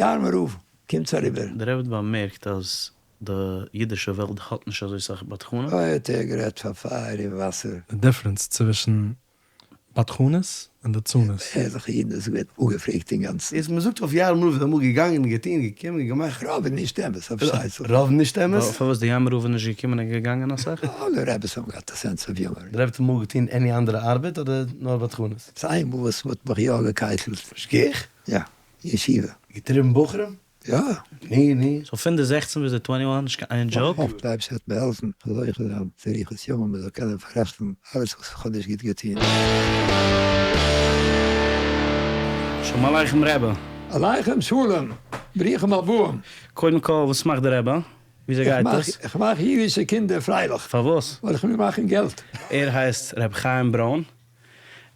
יארמער רב, קומטס אריבער. דער רבי האט באמערקט אז די אידישע וועלט האט נישט אזוי סאך בדחנים. אוי האט ער גערעדט פאר פייער און וואסער. די difference צווישן בדחנות און ליצנות. ערליכע אידן איז געווען אפגעפרעגט אינגאנצן. איז מ'זאגט אויף יארמער רב איז אמאל געגאנגען און געטון געקומען געמאכט. רוב איז נישט אמת, פארשטייט זיך. רוב נישט אמת? פארוואס די יארמער רב איז נישט געקומען און געגאנגען אסאך? אלע רעבעס האבן געהאט א sense of humor. די רבי האט אמאל געטון any אנדערע ארבעט אדער נאר בדחנות? עפעס איינמאל וואס מ'האט מיך יא געקייטלט. משגיח? יא, ישיבה. געטריבן בחורים? יא. ני ני. so פון די זעכצן ביז די twenty one נישט קיין איין joke? כ'האף די אייבערשטער וועט מיר העלפן כ'זאל זוכה זיין צו אריכות ימים מ'זאל קענען פאררעכטן אלעס וואס כ'האב נישט גוט געטון. שלום עליכם רבי. עליכם שלום, ברוכים הבאים. קודם כל וואס מאכט די רבי? וויאזוי גייט עס? איך מאך אידישע קינדער פרייליך. פארוואס? ווייל איך וויל מאכן געלט. ער הייסט ר' חיים ברוין.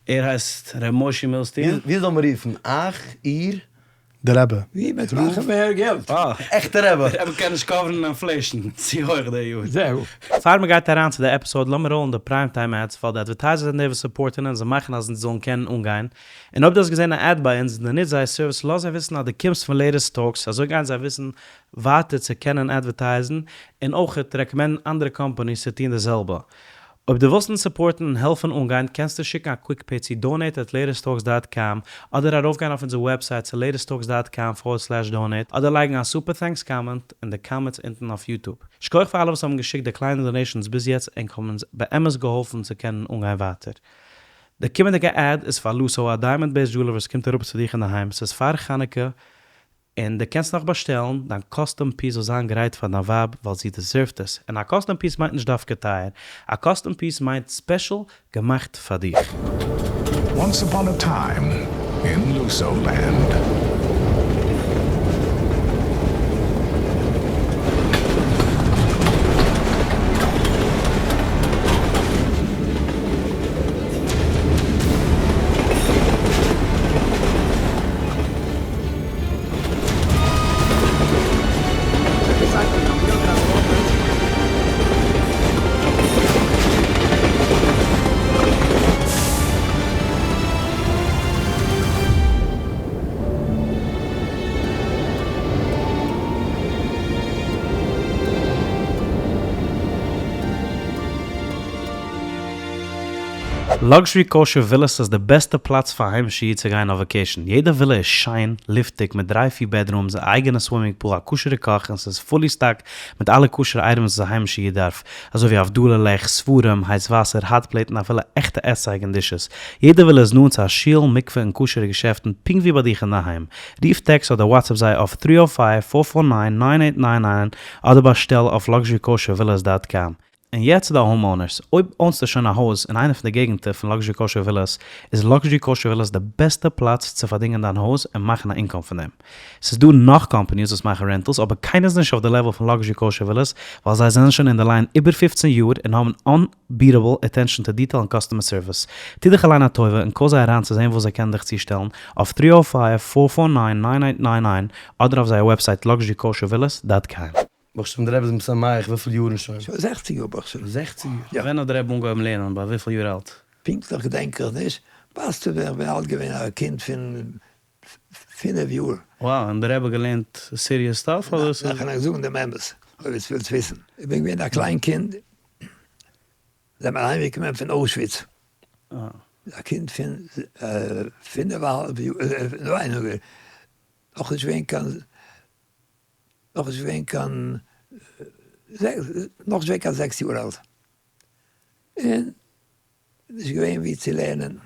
ער הייסט ר' משה מילסטין. ווי זאל מען רופן? אייך? איר? די רבי. ווי מען מאכן מער געלט. אה. עכטע רבי. די רבי קען נישט cover ן inflation, צו הויך די יאר. זהו. פאר מען גייט אריין צו די episode לאמיר roll ן די prime time ads ווייל די advertisers זענען די וואס support ן אונז און מאכן אז אונז זאלן קענען אנגיין, און אויב דו האסט געזען א ad ביי אונז און דו נוצט זייער סערוויס לאז זיי וויסן אז דו קומסט פון Latest Talks אזוי גייען זיי וויסן ווייטער צו קענען advertise ן און אויכעט recommend ן אנדערע companies צו טון די זעלבע. אויב דו ווילסט אונז support ן און העלפן אנגיין קענסטו שיקן א quick pay צו donate at latest talks dot com אדער ארויפגיין אויף אונזער website צו latest talks dot com forward slash donate אדער לייגן א super thanks comment אין די comments אונטן אויף YouTube. שכוח פאר אלע וואס האבן געשיקט די קליינע donations ביז יעצט ענק האבן אונז באמת געהאלפן צו קענען אנגיין ווייטער. די קומענדיגע ad איז פאר לוסאו א diamond based jeweler וואס קומט אראפ צו דיך אינדערהיים ס'איז פאר חנוכה און דו קענסט נאך באשטעלן דיין custom piece זאל זיין גרייט פאר דיין ווייב ווייל זי deserve ט עס, און א custom piece מיינט נישט דווקא טייער, א custom piece מיינט special געמאכט פאר דיך. Once upon a time in Luso land. Luxury Kosher Villas איז די בעסטע פלאץ פאר היימישע איד צו גיין אויף vacation, יעדע ווילע איז שיין, לופטיג, מיט דריי פיר bedrooms, א אייגענע swimming pool, א כשר'ע קאך, און ס'איז fully stocked מיט אלע כשר'ע items וואס א היימישע איד דארף, אזוי ווי הבדלה לעכט, ספרים, הייס וואסער, hot plate און אפילו עכטע עסצייג און dishes. יעדע ווילע איז נאנט צו א שול, מקווה און כשר'ע געשעפטן פונקט ווי ביי דיך אינדערהיים. רוף טעקסט אדער WhatsApp זיי אויף three o five, four four nine, nine eight nine nine אדער באשטעל אויף luxury kosher villas dot com. און יעצט צו די homeowners, אויב own סטו שוין א הויז אין איינע פון די געגנטער פון Luxury Kosher Villas, איז Luxury Kosher Villas די בעסטע פלאץ צו פארדינגען דיין הויז און מאכן א income פון דעם. ס'איז דא נאך companies וואס מאכן rentals אבער קיינער איז נישט אויף די level פון Luxury Kosher Villas ווייל זיי זענען שוין אין די line איבער 15 יאר און האבן unbeatable attention to detail און customer service. טו דיך אליין א טובה און call זיי אריין צו זען וואס זיי קענען דיך צושטעלן אויף three o five, four four nine, nine eight nine nine אדער אויף זייער website luxury kosher villas dot com. ברוך השם דער רבי איז משמח וויפיל יארן שוין? שוין זעכציג יאר ברוך השם. זעכציג יאר? יא. ווען האט דער רבי אנגעהויבן לערנען? ביי וויפיל יאר אלט? פונקטליך געדענק איך נישט, ווייסטו ווען איך בין אלט געווען א קינד פון פינף יאר. Wow, און דער רבי געלערנט serious stuff אדער ס'איז? ניין, כ'קען אייך זאגן דעם אמת, אויב עטס ווילטס וויסן. איך בין געווען א קליין קינד, זענען מיר אהיימגעקומען פון אוישוויץ, א קינד פון פינף א האלב יאר, ווייניגער, נאכנישט געווען קיין נאך נישט געווען קיין נאך נישט געווען קיין זעקס יאר אלט, און נישט געווען ווי צו לערנען,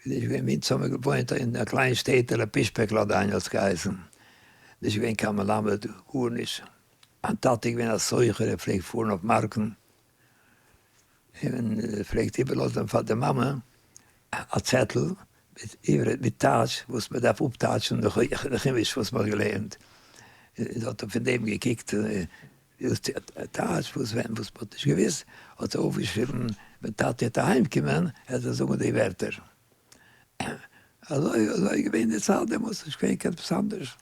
נישט געווען ווי, אונז האמיר געוואוינט אין א קליין שטעטעלע פישפעקלאדיין האט עס געהייסן, נישט געווען קיין מלמד גארנישט, מיין טאטע איז געווען א סוחר ער פלעגט פארן אויף מארקן, און פלעגט איבערלאזן פאר די מאמע א צעטל מיט עברית מיט טייטש וואס מען דארף אפטייטשן די חומש וואס מען האט געלערנט, און זי האט פון דעם געקוקט טייטש וואס ווען וואס מען האט נישט געוואוסט האט זי אויפגעשריבן ווען טאטי וועט אהיים קומען ער זאל זאגן די ווערטער. אזוי אזוי איז געווען די צייט דעמאלטס נישט געווען קיין עפעס אנדערש.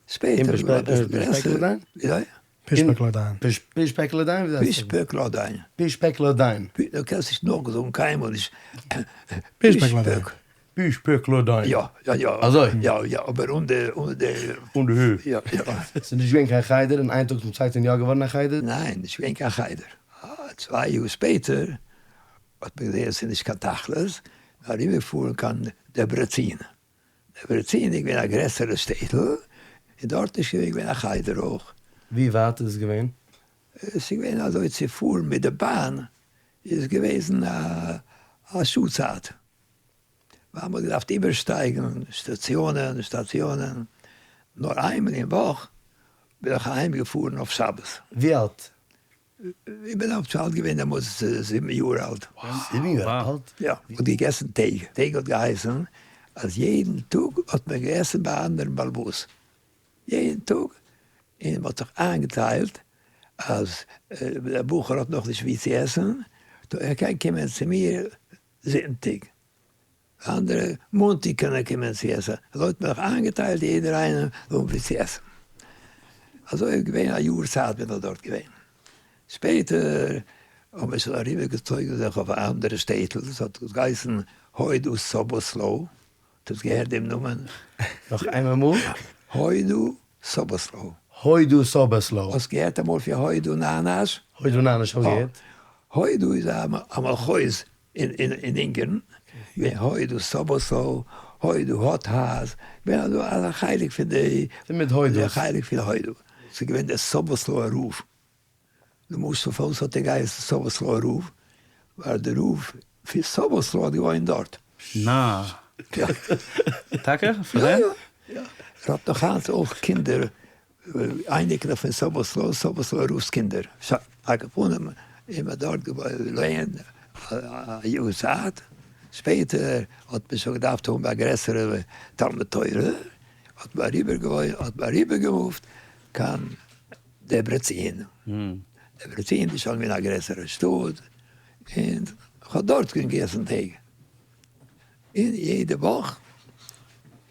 שפעטער איז געווארן אביסל גרעסער. וויאזוי? פישפעקלאדיין. פישפעקלאדיין? וויאזוי הייסט עס? פישפיקלאדיין. יא יא יא. אזוי? יא יא, אבער אן די אן די. אן די ה'. יא יא. ס'איז נישט געווען קיין חדר און איין טאג צום צווייטען יא געווארן א חדר? ניין, נישט געווען קיין חדר. צוויי יאר שפעטער האט מען געזען אז ס'איז נישט קיין תכלית, אריבערפארן קיין דעברעצין. דעברעצין איז געווען א גרעסערע שטעטל, און דארט איז שוין געווען א חדר אויך. ווי ווייט איז עס געווען? עס איז געווען אזוי צו פארן מיט די באן איז געוועזן א שעה צייט, ווייל מ'האט געדארפט איבערשטייגן שטאציאנען שטאציאנען, נאר איינמאל אין וואך בין איך אהיים געפארן אויף שבת. ווי אלט? איך בין אלט אלט געווען דעמאלטס זיבן יאר אלט. זיבן יאר אלט? יא. מ'האט געגעסן טעג. טעג האט געהייסן אז יעדן טאג האט מען געגעסן ביי א אנדערן בעל הבית. יעדן טאג. און מ'האט זיך איינגעטיילט אז דער בחור האט נאכנישט וואו צו עסן, טא ער קען קומען צו מיר זונטאג. אנדערע מאנטאג קען ער קומען צו עסן, אזוי האט מען זיך איינגעטיילט יעדער איינער זאל האבן וואו צו עסן. אזוי איז געווען א יאר צייט בין איך דארט געווען. שפעטער האבן מיר שוין אריבער געצויגן זיך אויף א אנדערע שטעטל, דאס האט געהייסן הוידו סאבאסלאו, האט עטס געהערט דעם נאמען? נאך איינמאל מאל? הוידו סאבאסלאו. הוידו סאבאסלאו. האסט געהערט אמאל פון הוידו נאנאש? הוידו נאנאש האב איך געהערט. הוידו איז א מחוז אין אונגערן, געווען הוידו סאבאסלאו, הוידו האטהאז, געווען אזא חלק פון די, פון מיט הוידו'ס. חלק פון הוידו. ס'איז געווען דער סאבאסלאוער רב. למשל פארוואס האט ער געהייסן סאבאסלאוער רב? ווייל דער רב פון סאבאסלאו האט געוואוינט דארט. נא. טאקע? פאר דעם? יא. ער האט נאך היינט אויך קינדער, אייניקלעך פון סאבאסלאו, סאבאסלאוער רב'ס קינדער. על כל פנים איז מען דארט געלערנט א יאר צייט, שפעטער האט מען שוין געדארפט האבן א גרעסערע תלמוד תורה, האט מען האט מען אריבערגעמופט קיין דעברעצין. דעברעצין איז שוין געווען א גרעסערע שטאט, און כ'האב דארט געגעסן טעג. און יעדע וואך,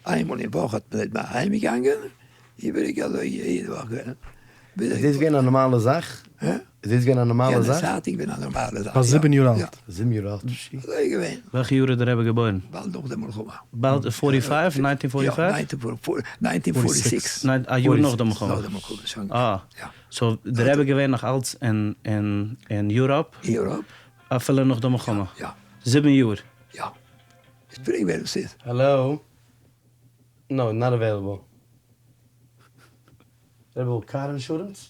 איינמאל אין וואך האט מען אהיים געגאנגען, איבעריג אזוי יעדע וואך געווען. איז דאס געווען א נארמאלע זאך? איז דאס געווען א נארמאלע זאך? יענע צייט איז געווען א נארמאלע זאך. ביי זיבן יאר אלט. זיבן יאר אלט. אזוי איז געווען. וועלכע יאר איז דער רבי געבוירן? באלד נאך די מלחמה. באלד forty five? Nineteen forty five? יא, nineteen forty six. א יאר נאך די מלחמה. נאך די מלחמה שוין. אה. So דער רבי געווען נאך אלץ אין Europe? Europe. אפילו נאך די מלחמה? יא. זיבן יאר? יא. איך פרעג ווער עס איז. Hello? No, not available. רבי וויל car insurance?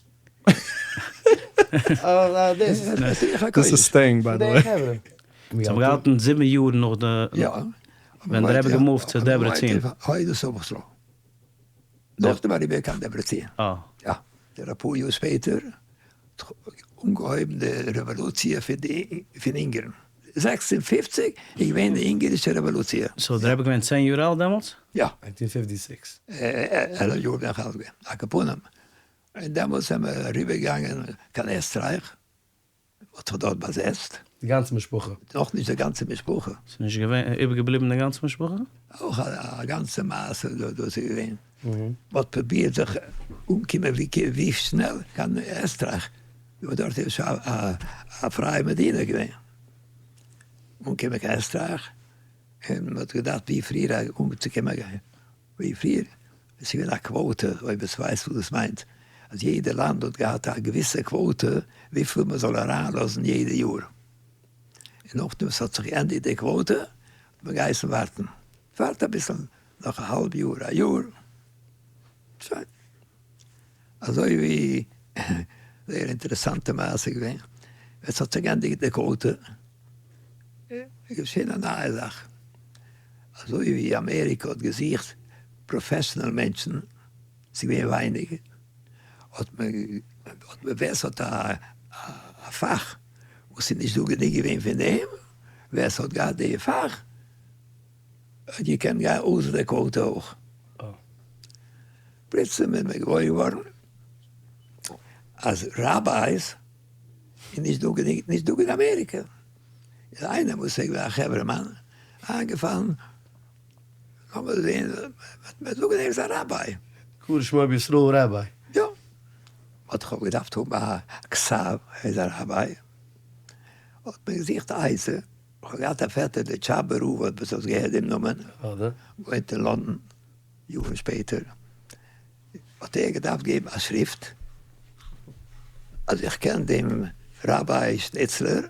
This is staying by the way. זיי האבן געהאלטן זיבן יאר נאך די. יא. ווען די רבי געמופט צו דעברעצין. נאכדעם אריבער קיין דעברעצין. אה. יא. דער אפאר יאר שפעטער האט אנגעהויבן די רעוואלוציע פון אונגערן. 56 איז געווען די אונגערישע רעוואלוציע. So דער רבי געווען צען יאר אלט דעמאלטס? יא. Nineteen fifty six. 11 יאר בין איך אלט געווען. על כל פנים, און דעמאלטס זענען מיר אריבערגעגאנגען קיין עסטרייך. האט זיך דארט באזעצט. די גאנצע משפחה? נאך נישט די גאנצע משפחה. ס'איז נישט געווען איבערגעבליבן די גאנצע משפחה? אויך א גאנצע מעשה דאס איז געווען. מ'האט פרובירט זיך אנקומען ווי שנעל קיין עסטרייך, ווייל דארט איז שוין א פרייע מדינה געווען. אנקומען קיין עסטרייך, און מ'האט געדארפט ווי פריער אנצוקומען ווי פריער. עס איז געווען א קוואטע, אויב עטס ווייסט וואס דאס מיינט, אז יעדע לאנד האט געהאט א געוויסע קוואטע וויפיל מען זאל אריינלאזן יעדע יאר, און נאכדעם וואס האט זיך געענדיגט די קוואטע האט מען געהייסן ווארטן, ווארט אביסל, נאך א האלב יאר, א יאר, שוין. אזוי ווי זייער אינטערעסאנטע מעשה געווען, עס האט זיך געענדיגט די קוואטע, איז געשען א נייע זאך, אזוי ווי אמעריקע האט געזוכט professional מענטשן, ס'איז געווען ווייניג, האט מען האט מען ווער ס'האט א א פאך וואס איז נישט דא גענוג געווען פון דעם, ווער ס'האט געהאט די פאך האט געקענט גיין אויסער די קוואטע אויך. פלוצים איז מען געוואויר געווארן אז rabbis איז נישט דא גענוג, נישט דא אין אמעריקע. איז איינער וואס איז געווען א חברה מאן איינגעפאלן, לאמיר זעהן, וועט מען זאגן ער איז א ראביי. קרא שמו בישראל ראביי. יא. מ'האט דאך אויך געדארפט האבן א כתב, ער איז א ראביי. האט מען געזוכט א עצה. כ'האב געהאט א פעטער דער טשאבער רב אויב עטס האטס געהערט דעם נאמען, געוואוינט אין לאנדאן יארן שפעטער, האט ער געדארפט געבן א שריפט אז איך קען דעם ראביי שניצלער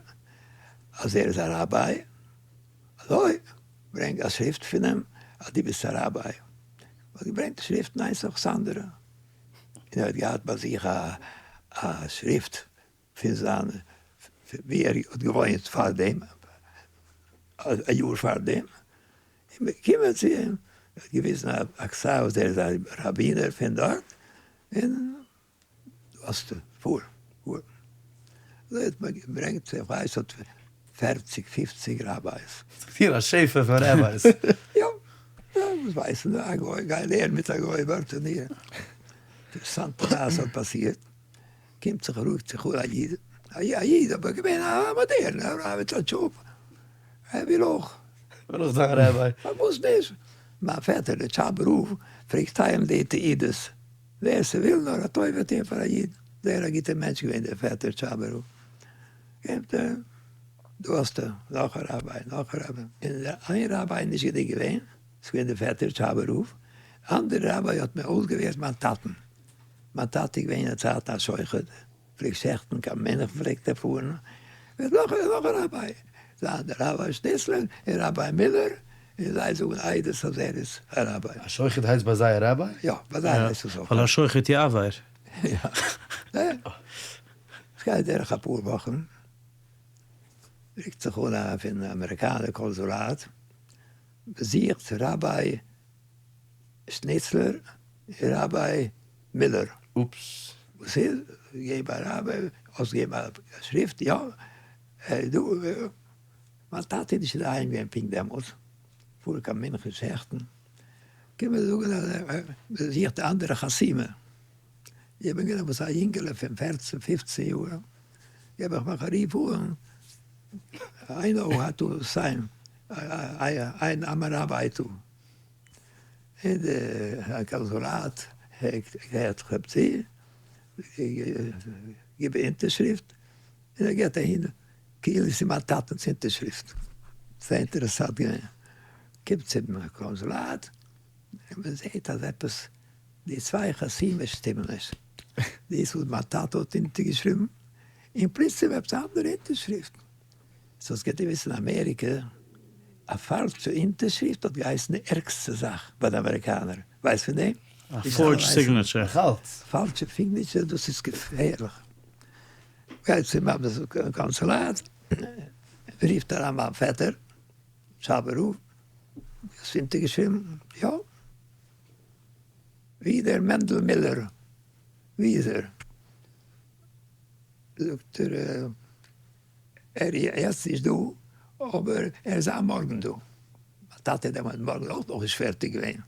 אז ער איז א ראביי, אזוי ברענג א שריפט פון אים אז דו ביסט א ראביי, האט געברענגט שריפטן איינס נאך ס'אנדערע, און ער האט געהאט ביי זיך א שריפט פון זיין ווי ער האט געוואוינט פאר דעם, א יאר פאר דעם, און מ'איז געקומען צו אים, ער האט געוויזן א כתב אז ער איז א ראבינער פון דארט, און דא האסטו, פאר, פאר. אזוי האט מען געברענגט, איך ווייס האט פערציג פופציג rabbis. ס'איז א שפע פון rabbis. יא, וואס ווייסן א גוי, גיי לערן מיט א גוי ווערטער. אינטערעסאנטע מעשה האט פאסירט. קומט זיך רופט זיך אן א איד, א איד אבער געווען א מאדערנער א מיט א טשופ, ער וויל אויך. וויל אויך זיין ראביי. פארוואס נישט? מיין פעטער דער טשאבער רב פלעגט טיילן די תעודות ווער ס'וויל נאר א טובה טון פאר א איד, זייער א גוטער מענטש געווען דער פעטער טשאבער רב, קומט ער, דא האסטו נאך א ראביי, נאך א ראביי, און איין ראביי איז נישט גענוג געווען, ס'איז געווען דער פעטער טשאבער רב, אנדערע ראביי האט מיר אויסגעוועלט מיין טאטן. מיין טאטע איז געווען אין צייט א שוחט, פלעגט שעכטן קיין מינכן פלעגט ער פארן, מיט נאך און נאך א ראביי, זיין דער ראביי שניצלער און ראביי מילער, און זיי זאגן עדות אז ער איז א ראביי. א שוחט הייסט ביי זיי א ראביי? יא, ביי זיי הייסט עס אויך. ווייל א שוחט יעוור. יא. עס גייט דורך אפאר וואכן, רוקט זיך אן א פון אמעריקאנער קאנסולאט, באזוכט ראביי שניצלער און ראביי מילער. אופס. וואס איז? געב א ראביי, האסט געגעבן א שריפט? יא. דא, מיין טאטע איז נישט אינדערהיים געווען פונקט דעמאלטס, פאר קיין מינכן שעכטן, קומען זאגן אז ער זוכט די אנדערע חתימה. איך בין געווען עפעס א יונגעלע פון פערצן פופצן יאר, געב איך מיך א רוף אן, I know how to sign, I'm a rabbi too. און די קאנסולאט הערט זיך צו, גיב אונטערשריפט, און ער געבט אהין כאילו ס'איז מיין טאטענס אונטערשריפט. זייער אינטערעסאנט געווען. קומט צום קאנסולאט, און מען זעט אז עפעס די צוויי חתימות שטימען נישט. דאס וואס מיין טאטע האט אונטערגעשריבן, און פלוצים עפעס א אנדערע אונטערשריפט. סאו עס גייט איר וויסן אמעריקע, א פאלשע אונטערשריפט האט געהייסן די ערגסטע זאך ביי די אמעריקאנער, ווייסט פון דעם? א forged signature. נאכאלץ. פאלשע signature דאס איז געפערליך. גייט צום קאנסולאט, רופט אריין מיין פעטער, טשאבער רב, האסט אונטערגעשריבן? יא. ווי איז דער מענדל מילער? ווי איז ער? זאגט ער, ער איז יעצט נישט דא, אבער ער איז זיין מארגן דא. מיין טאטע איז דעמאלט מארגן אויך נאכנישט פערטיג געווען,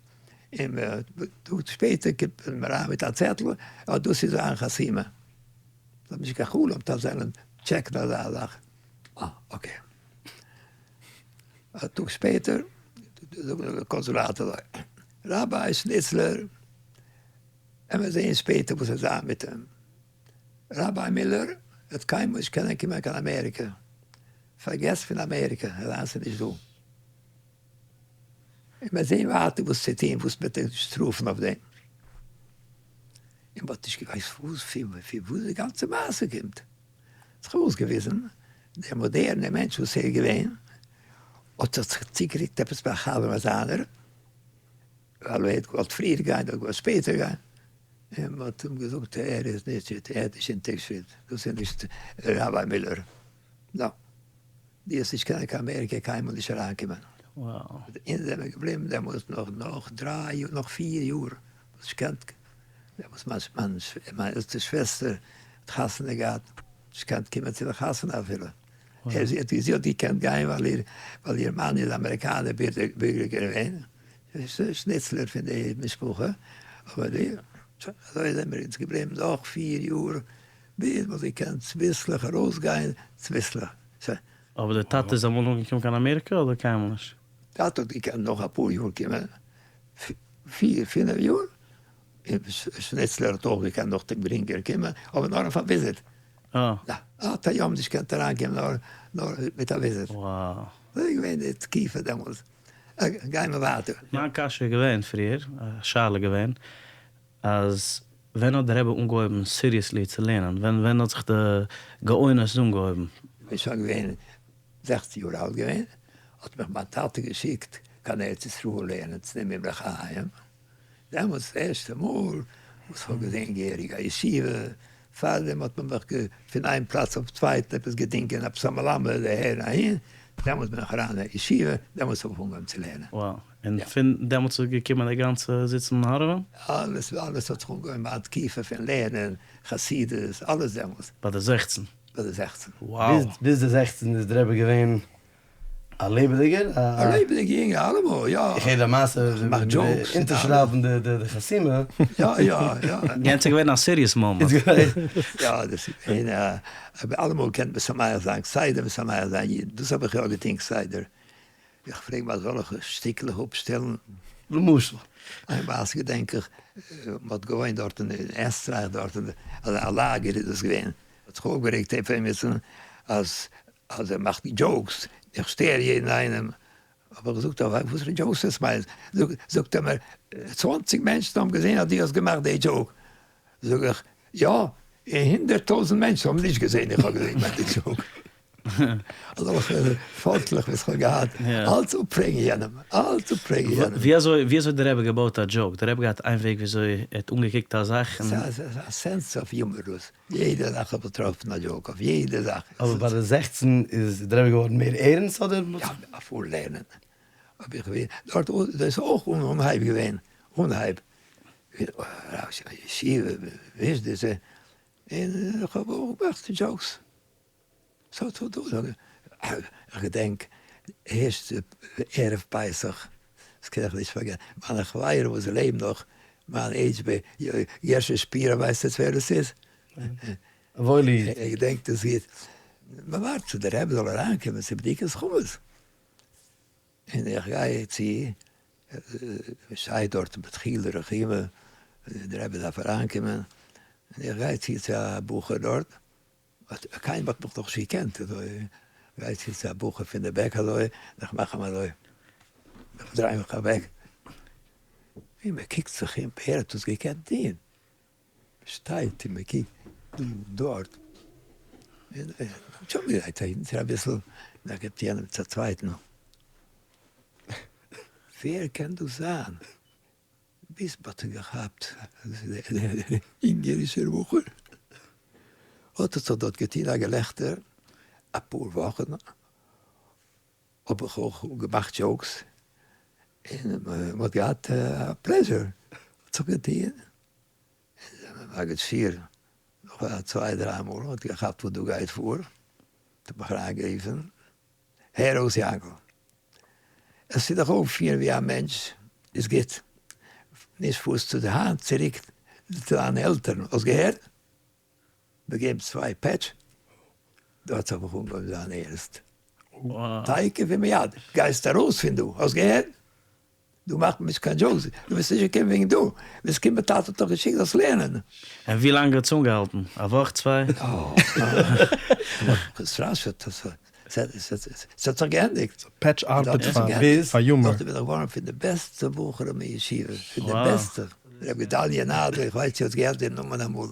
און א טאג שפעטער קומט מען אריין מיט א צעטל אז דאס איז זיין חתימה. זיי האבן נישט גע'חלומ'ט אז זיי וועלן טשעקן אזא זאך. אה, okay. א טאג שפעטער זאגן די קאנסולאט אזוי, ראביי שניצלער, עמער זעהן שפעטער וואס וועט זיין מיט אים. ראביי מילער וועט קיינמאל נישט קענען קומען קיין אמעריקע, פארגעס פון אמעריקע, אזאנס איז נישט דא. און מיר זעהן ווייטער וואס צו טון, וואס מען וועט שטראפן אויף דעם. און מען האט נישט געוויסט וואס פון וואס די גאנצע מעשה קומט. האט זיך אויסגעוויזן, דער מאדערנער מענטש וואס ער איז געווען, האט זיך צוגערוקט עפעס ביי א חבר זיינער, ווייל ער האט געוואלט פריער גיין, ער האט געוואלט שפעטער גיין, און מען האט אים געזאגט ער איז נישט, ער האט נישט אונטערגעשריבן, דאס איז נישט ראביי מילער, נא, דו וועסט נישט קענען קיין אמעריקע קיינמאל נישט אריינקומען. אונז זעמיר געבליבן דעמאלטס נאך נאך דריי יאר, נאך פיר יאר, וואס נישט געקענט, דעמאלטס מיין מיין עלטסטע שוועסטער האט חתונה געהאט, נישט געקענט קומען צו די חתונה אפילו. זי האט געקענט גיין ווייל איר ווייל איר מאן איז אמעריקאנער בירגער געווען, שניצלער פון די משפחה, אבער די, שוין, אזוי זעמיר אונז געבליבן נאך פיר יאר ביז מ'האט געקענט צוביסלעך ארויסגיין, צוביסלעך, שוין. אבער די טאטע איז אמאל אנגעקומען קיין אמעריקא אדער קיינמאל נישט? טאטע האט געקענט נאך אפאר יאר קומען, פיר פינעף יאר, און שניצלער האט אויך געקענט נאכדעם גרינגער קומען, אבער נאר אויף א visit. אה. עד היום נישט געקענט אריינקומען נאר נאר מיט א visit. Wow. אזוי איז געווען די תקופה דעמאלס. גיימער ווייטער. מיין קשיא איז געווען פריער, א שאלה געווען, אז ווען האט די רבי אנגעהויבן seriously צו לערנען? ווען ווען האט זיך די גאונות אנגעהויבן? איך בין שוין געווען זעכצן יאר אלט געווען, האט מיך מיין טאטע געשיקט קיין ארץ ישראל לערנען צו דעם אמרי חיים, דעמאלטס די ערשטע מאל וואס כ'האב געזען געהעריג א ישיבה, פארדעם האט מען מיך פון איין פלאץ אויף צווייטן עפעס געדינגען עפעס א מלמד אהער און אהין, דעמאלטס בין איך אריין אין ישיבה, דעמאלטס האב איך אנגעהויבן צו לערנען. Wow, און פון דעמאלטס איז געקומען די גאנצע זיצן און הארעווען? אלעס, אלעס האט זיך אנגעהויבן מיין תקופה פון לערנען, חסידות, אלעס דעמאלטס. ביי די זעכצן? ביי די זעכצן. Wow. ביז די זעכצן איז די רבי געווען א לעבעדיגער? א לעבעדיגער יונגער אלעמאל, יא. איך הער די מעשה מאכט jokes. אונטערשרייבן די חתימה. יא יא יא. יענץ איז געווען א serious moment. יא דאס איז געווען א, כ'האב אלעמאל געקענט משמח זיין, כסדר משמח זיין אידן, דאס האב איך יא געטון כסדר. איך פלעג ביי אזעלכע שטיקלעך אפשטעלן. למשל? איין מעשה געדענק איך, מען האט געוואוינט דארט אין עסטרייך דארט אין א לאגער איז דאס געווען, האט זיך אויפגערעגט אויף עמיצן אז אז ער מאכט jokes, איך שטער יעדן איינעם, האב איך געזאגט אבער וואסערע jokes עס מיינט, זאגט ער מיר צוואנציג מענטשן האבן געזען אז דו האסט געמאכט די joke, זאג איך יא, און 100,000 מענטשן האבן נישט געזען איך האב געמאכט די joke. אזעלכע פאלטלעך וואס איך האב געהאט, אלץ אפפרעגן יענעם, אלץ אפפרעגן יענעם. ווי אזוי ווי אזוי האט דער רבי געבויט א joke? דער רבי געהאט איין וועג ווי אזוי ער האט אנגעקוקט א זאך און. ס'איז א sense of humor דאס, יעדע זאך האב איך געטראפן א joke אויף יעדע זאך. אבער ביי די זעכצן איז דער רבי געווארן מער ערנסט אדער? יא, אפאר לערנען האב איך געווען דארט, דאס איז אויך אן אנהייב געווען, אנהייב ישיבה, וויזשניצע, און איך האב אויך געמאכט jokes. ס'האט איך געדענק ערשטע ערב פסח, דאס קען איך נישט פארגעסן, מיינע חברים וואס לעבן נאך, מיין עידזש ביי גערשי שפירא ווייסט עטס ווער דאס איז? א וואוילע איד. איך געדענק דאס גוט, מ'ווארט צו דער רבי זאל אריינקומען צו בדיקת חמץ, און איך גיי צו, מ'שטייט דארט בדחילו ורחימו, דער רבי דארף אריינקומען, און איך גיי צו צו א בחור דארט, קיינער האט מיך נאכנישט געקענט, אזוי גיי צו צו א בחור פון די back אזוי, און איך מאך אים אזוי, איך דריי מיך אוועק, און מען קוקט זיך אום ווער האט דאס געקענט טון, מען שטייט און מען קוקט דא און דארט, און שוין מען גייט אהינצו אביסל, און ער גיבט יענעם צו א צווייטן, ווער קען דאס זיין? ביז מ'האט אים געכאפט אז דער אונגערישער בחור האט עס דארט געטון א געלעכטער אפאר וואכן האב איך אויך געמאכט jokes און מ'האט געהאט א pleasure האט זיך געטון און מגיד שיעור נאך א צוויי דריי מאל האט געכאפט וואס דא גייט פאר האט ער מיך אריינגערופן הער אויס יענקל, עס איז דיך אויפפירן ווי א מענטש איז גוט, נישט פארסטו היינט צוריק צו דיינע עלטערן, האסט געהערט? געגעבן צוויי פעטש, דארט האב איך אנגעהויבן זיין ערנסט, תיכף ומיד גייסט ארויס פון דא, האסט געהערט? דא מאכט מען נישט קיין jokes, דו ביסט נישט געקומען וועגן דא, ביסט געקומען טאטע האט דיך געשיקט זאלסט לערנען. און ווי לאנג האט עס אנגעהאלטן? א וואך צוויי? געסטראשעט, ס'האט זיך געענדיגט. פעטש ארבעט פאר humor. נאכדעם בין איך געווארן פון די בעסטע בחורים אין ישיבה, פון די בעסטע. ר' גדליה נאדל, איך ווייס צו האסט געהערט דעם נאמען אמאל,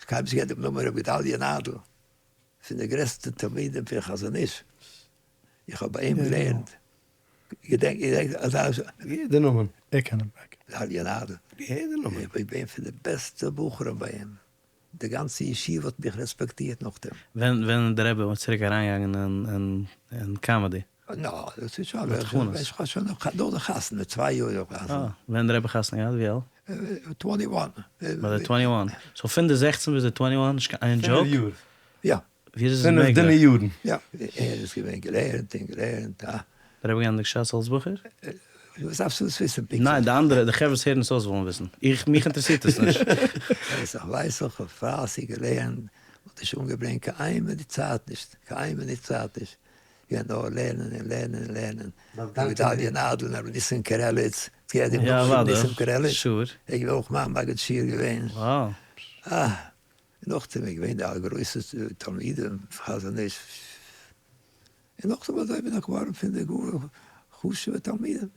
איך האב נישט געהערט דעם נאמען ר' גדליה נאדל, פון די גרעסטע תלמידים פון חזון איש, איך האב ביי אים געלערנט. געדענק געדענק אזא געהערט די נאמען. איך קען אים. גדליה נאדל. געהערט די נאמען. איך בין פון די בעסטע בחורים ביי אים. די גאנצע ישיבה האט מיך רעספעקטירט נאכדעם. ווען ווען איז די רבי צוריק אריינגעגאנגען אין comedy? נא, דאס איז שוין איך שוין נאך די חתונה, צוויי יאר נאך חתונה. אה, ווען די רבי חתונה געהאט? ווי אלט? twenty one. ביי די twenty one. So פון די זעכצן ביז די twenty one נישט קיין איין joke? פינף יאר. יא. ווי איז עס פינף מעגליך? דינע יארן. יא, ער איז געווען געלערנט און געלערנט, א. דער רבי געענדיגט שס אלס בחור? וואס דארפסטו דאס וויסן פונקטליך? ניין, די אנדערע, די חברה וואס הערן עס אויס ווילן וויסן. איך, מיך אינטערעסירט עס נישט. ווייס איך, ווייס איך, האב פלייסיג געלערנט, האט נישט אנגעברענגט קיין איין מינוט צייט נישט, קיין איין מינוט צייט נישט. געווען נאר לערנען און לערנען און לערנען. רבי גדליה נאדל, רבי ניסים קרליץ, האסט געהערט דעם נאמען רבי ניסים קרליץ? sure. ער איז געווען אויך מיין מגיד שיעור געווען. Wow. אה. נאכדעם איז געווען די גרויסע תלמידים חזון איש. און נאכדעם אזוי בין איך געווארן פון די גאר חשוב'ע תלמידים.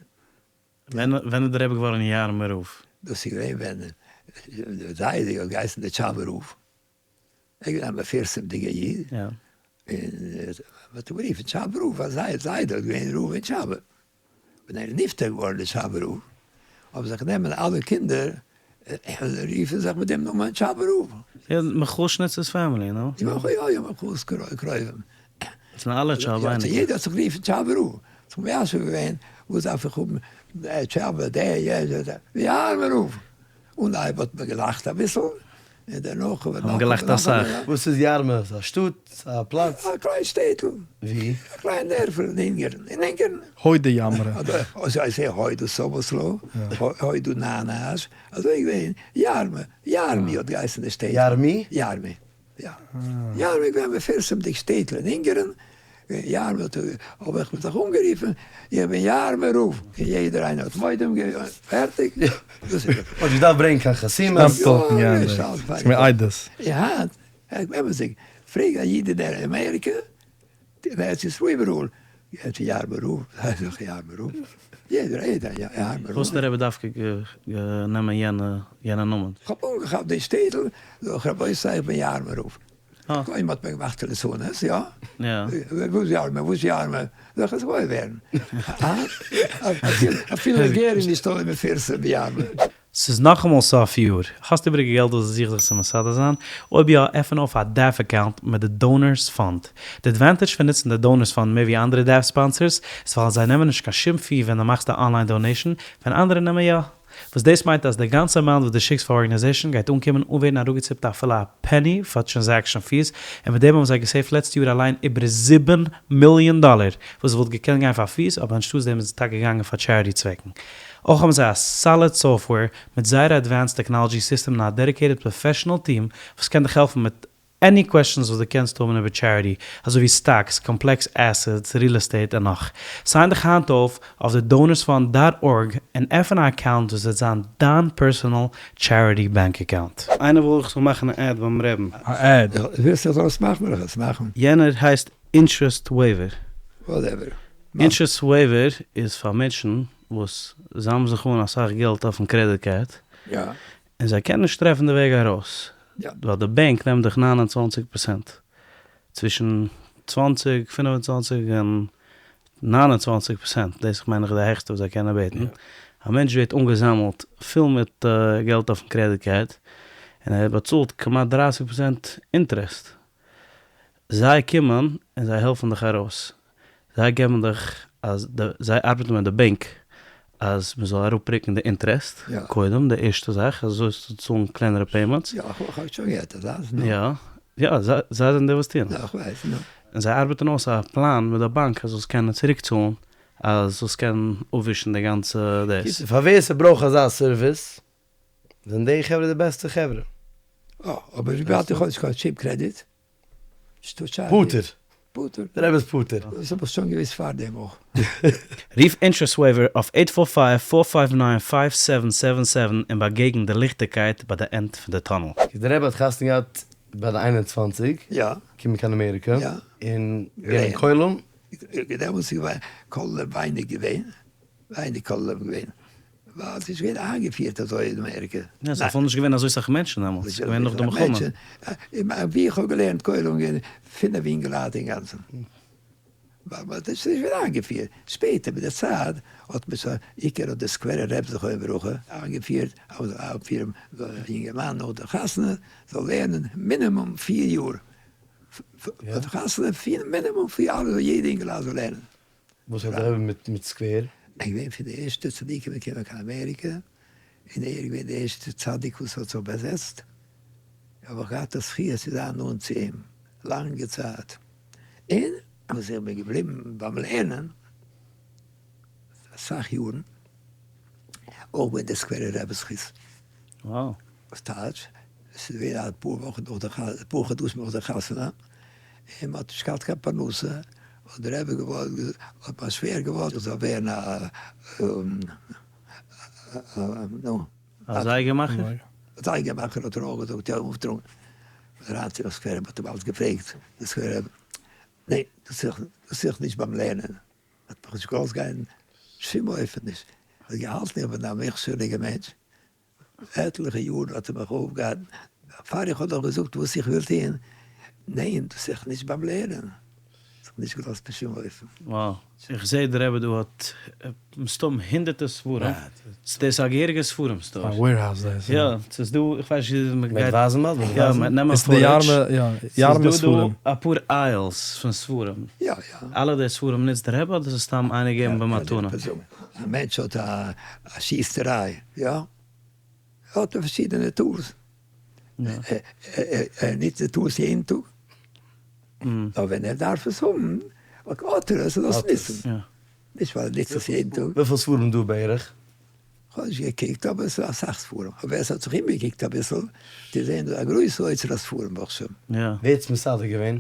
ווען ווען איז די רבי געווארן יארמער רב? דאס איז געווען ווען די זיידע האט געהייסן די טשאבער רב, ער איז געווען א מפורסם'דיגער איד, און מ'האט אים גערופן טשאבער רב ווייל זייער זיידע האט געווען רב אין טשאבע. ווען ער איז נפטר געווארן די טשאבער רב, האבן זיך גענומען אלע קינדער און רופן זיך מיט דעם נאמען טשאבער רב. יא, מיכאל שניצער'ס family, נו? יא יא, מיכאל'ס קרובים. זענען אלע טשאבע אייניקלעך. יעדער האט זיך גערופן טשאבער רב. זיך מיישב געווען, וואס דארף איך האבן טשאבע, דער, יענער, דער, יארמער רב. אנהייב האט מען געלאכט אביסל, און דערנאך האט מען געלאכט אסאך. וואס איז יארמע? ס'איז א שטאט? ס'איז א פלאץ? א קליין שטעטל. ווי? א קליין דערפל אין אונגערן. אין אונגערן. הוידע יאמרע. אזוי זיי הוידו סאבאסלא, הוידו נאנאש, אזוי איז געווען יארמע, יארמי האט געהייסן די שטעטל. יארמי? יארמי, יא. יארמי איז געווען א מפורסמ'דיג שטעטל אין אונגערן, יארמע האט האב איך זיך אנגערופן, איך בין יארמער רב, און יעדער איינער האט מודים געווען, פערטיג. דאס איז. מ'האט נישט געדארפט ברענגען קיין חתימות. סטעמפל, יא, ס'איז געווען עדות. און היינט, אמת'דיג, פרעג א איד אין אמעריקע, אין ארץ ישראל איבעראל, גייט צו יארמער רב, זיי זיך יארמער רב, יעדער יעדער יארמער רב. וואס האט דער רבי דווקא גענומען יענע נאמען? כ'האב אנגעכאפט די שטעטל, זאג איך רבותי איך בין יארמער רב. קודם האט מען געמאכט ליצנות, יא? וואס יארמער וואס יארמער, זאל איך עס געוואויר ווערן. אפילו גער איז נישט אזוי מפורסם ווי יארמער. ס'איז נאכאמאל סוף יאר. האסט איבעריגע געלט וואס דו זוכסט זיך צו מסדר זיין? אויב יא, עפן אויף א DAF account מיט די Donors Fund. די advantage פון נוצן די Donors Fund מער ווי אנדערע DAF sponsors איז ווייל זיי נעמען נישט קיין שום fee ווען דו מאכסט א online donation, ווען אנדערע נעמען יא. וואס דאס מיינט אז די גאנצע amount וואס דו שיקסט פאר organization גייט אנקומען אן ווערן אראפגעציפט אפילו א penny פאר transaction fees, און מיט דעם האבן זיי געסעיווט לעצטע יאר אליין איבער זיבן מיליאן דאלער וואס וואלט געקענט גיין פאר fees אבער אנשטאטס דעם איז עס טאקע געגאנגען פאר charity צוועקן. אויך האבן זיי א solid software מיט זייער advanced technology system און א dedicated professional team וואס קען דיך העלפן מיט any questions וואס דו קענסט האבן איבער charity, אזוי ווי stocks, complex assets, real estate און נאך. sign דיך היינט אויף אויף די donorsfund dot org און עפן א account וואס וועט זיין דיין personal charity bank account. איינער וויל איך זאל מאכן א ad ביים רעבן. א ad? ווילסט איך זאל עס מאכן וועל איך עס מאכן. יענער הייסט interest waiver. Whatever. Interest waiver איז פאר מענטשן וואס זאמלן זיך אן אסאך געלט אויפן credit card. יא. און זיי קענען נישט טרעפן די וועג ארויס, ווייל די בענק נעמט דיך 29%, צווישן 20, 25 און 29%, דאס מיין איך די העכסטע וואס זיי קענען בעטן, א מענטש ווערט אנגעזאמלט פול מיט געלט אויפן credit card, און ער באצאלט כמעט 30% interest, זיי קומען און זיי העלפן דיך ארויס, זיי געבן דיך אז די זיי ארבעטן מיט די בענק אז מען זאל אראפרוקן די interest קודם די ערשטע זאך אזוי זאלסטו צאלן קלענערע payments. יא איך האב שוין געהערט אזאנס נו. יא יא זיי זענען די וואס טוען עס. יא איך ווייס נו. און זיי ארבעטן אויס א פלאן מיט די באנק אז זאלסט קענען צוריק צאלן אז זאלסט קענען אפווישן די גאנצע דאס. קיצור פאר ווער ס'ברויך אזא service זענען די חברה די בעסטע חברה. אה אבער וויבאלד איך האב נישט קיין שום קרעדיט פטור. פטור. דער רבי איז פטור. דאס האב איך שוין געוויסט פארדעם אויך. רוף Interest Waiver אויף eight four five, four five nine, five seven seven seven און באגעגן די ליכטיגקייט ביי די end פון די tunnel. דער רבי האט חתונה געהאט ביי די 21, יא. קומען קיין אמעריקע, יא. און געווען אין כולל. דעמאלטס איז געווען כולל ווייניג געווען, ווייניג כולל געווען. ווייל ס'איז געווען איינגעפירט אזוי אין אמעריקע. יא, ס'איז אפילו נישט געווען אזוי סאך מענטשן דעמאלטס, ס'איז געווען נאך די מלחמה. ווי איך האב געלערנט כולל געווען פינף אינגעלייט אינגאנצן. ווייל מ'האט עס נישט געווען איינגעפירט. שפעטער מיט די צייט האט מען שוין, עיקר האט די סקווערע רב זכרונו לברכה איינגעפירט אז מ'זאל איינפירן א יונגערמאן נאך די חתונה זאל לערנען מינימום פיר יאר. נאך די חתונה מינימום פיר יאר זאל יעדע אינגעלייט זאל לערנען. וואס האט דער רבי מיט סקווער? ער איז געווען פון די ערשטע צדיקים געקומען קיין אמעריקע, און ער איז געווען די ערשטע צדיק וואס האט זיך באזעצט, האב איך געהאט א זכי' צו זיין נאנט צו אים לאנגע צייט, און וואס איך בין געבליבן ביים לערנען אסאך יארן, אויך מיט די סקווערע רבי'ס זכות. וואס טייטש? עס איז געווען אפאר וואכן נאך די חתונה, אפאר חדשים נאך די חתונה, און מען האט נישט געהאט קיין פרנסה, האט דער רבי געוואלט, האט מיין שווער געוואלט איך זאל ווערן א נו. א זייגער מאכער? א זייגער מאכער האט ער אויך געזאגט, יא אויפטראגן. אריין צו די סקווערע, מען האט אים אלץ געפרעגט, די סקווערע רבי. ניין, דאס איז דאך נישט ביים לערנען, האט מיך נישט געלאזט גיין בשום אופן נישט, ער האט געהאלטן איך בין א מוכשר'דיגער מענטש, עטליכע יאר האט ער מיך אויפגעהאלטן, פאר איך האב נאך געזאגט וואס איך וויל טון, ניין דאס איז נישט ביים לערנען, האט זיך נישט געלאזט בשום אופן. וואו, איך זעה די רבי דא האט מסתם הונדערטער ספרים, דאס איז א געהעריגע ספרים store. א warehouse דאס. יא, ס'איז דא, איך ווייס נישט ווי מען גייט. מ'וועט ווייזן באלד, מ'וועט ווייזן. יא, מ'וועט נעמען footage. ס'איז דא דא אפאר aisles פון ספרים. יא יא. אלע די ספרים נוצט די רבי אדער ס'איז סתם איינער געבן במתנה? א מענטש האט א שיסעריי, יא? האט ער פארשידענע tools. ער נוצט די tools יעדן טאג. נאר ווען ער דארף עס האבן, האט ער עס, זאל עס נוצן. נישט ווייל ער נוצט עס יעדן טאג. וויפיל ספרים דא בערך? כ'האב נישט געקוקט אבער ס'איז אסאך ספרים, אבער ווער ס'האט זיך אומגעקוקט אביסל וועט זעהן דא א גרויסע אוצר הספרים ברוך השם. ווער האט עס מסדר געווען?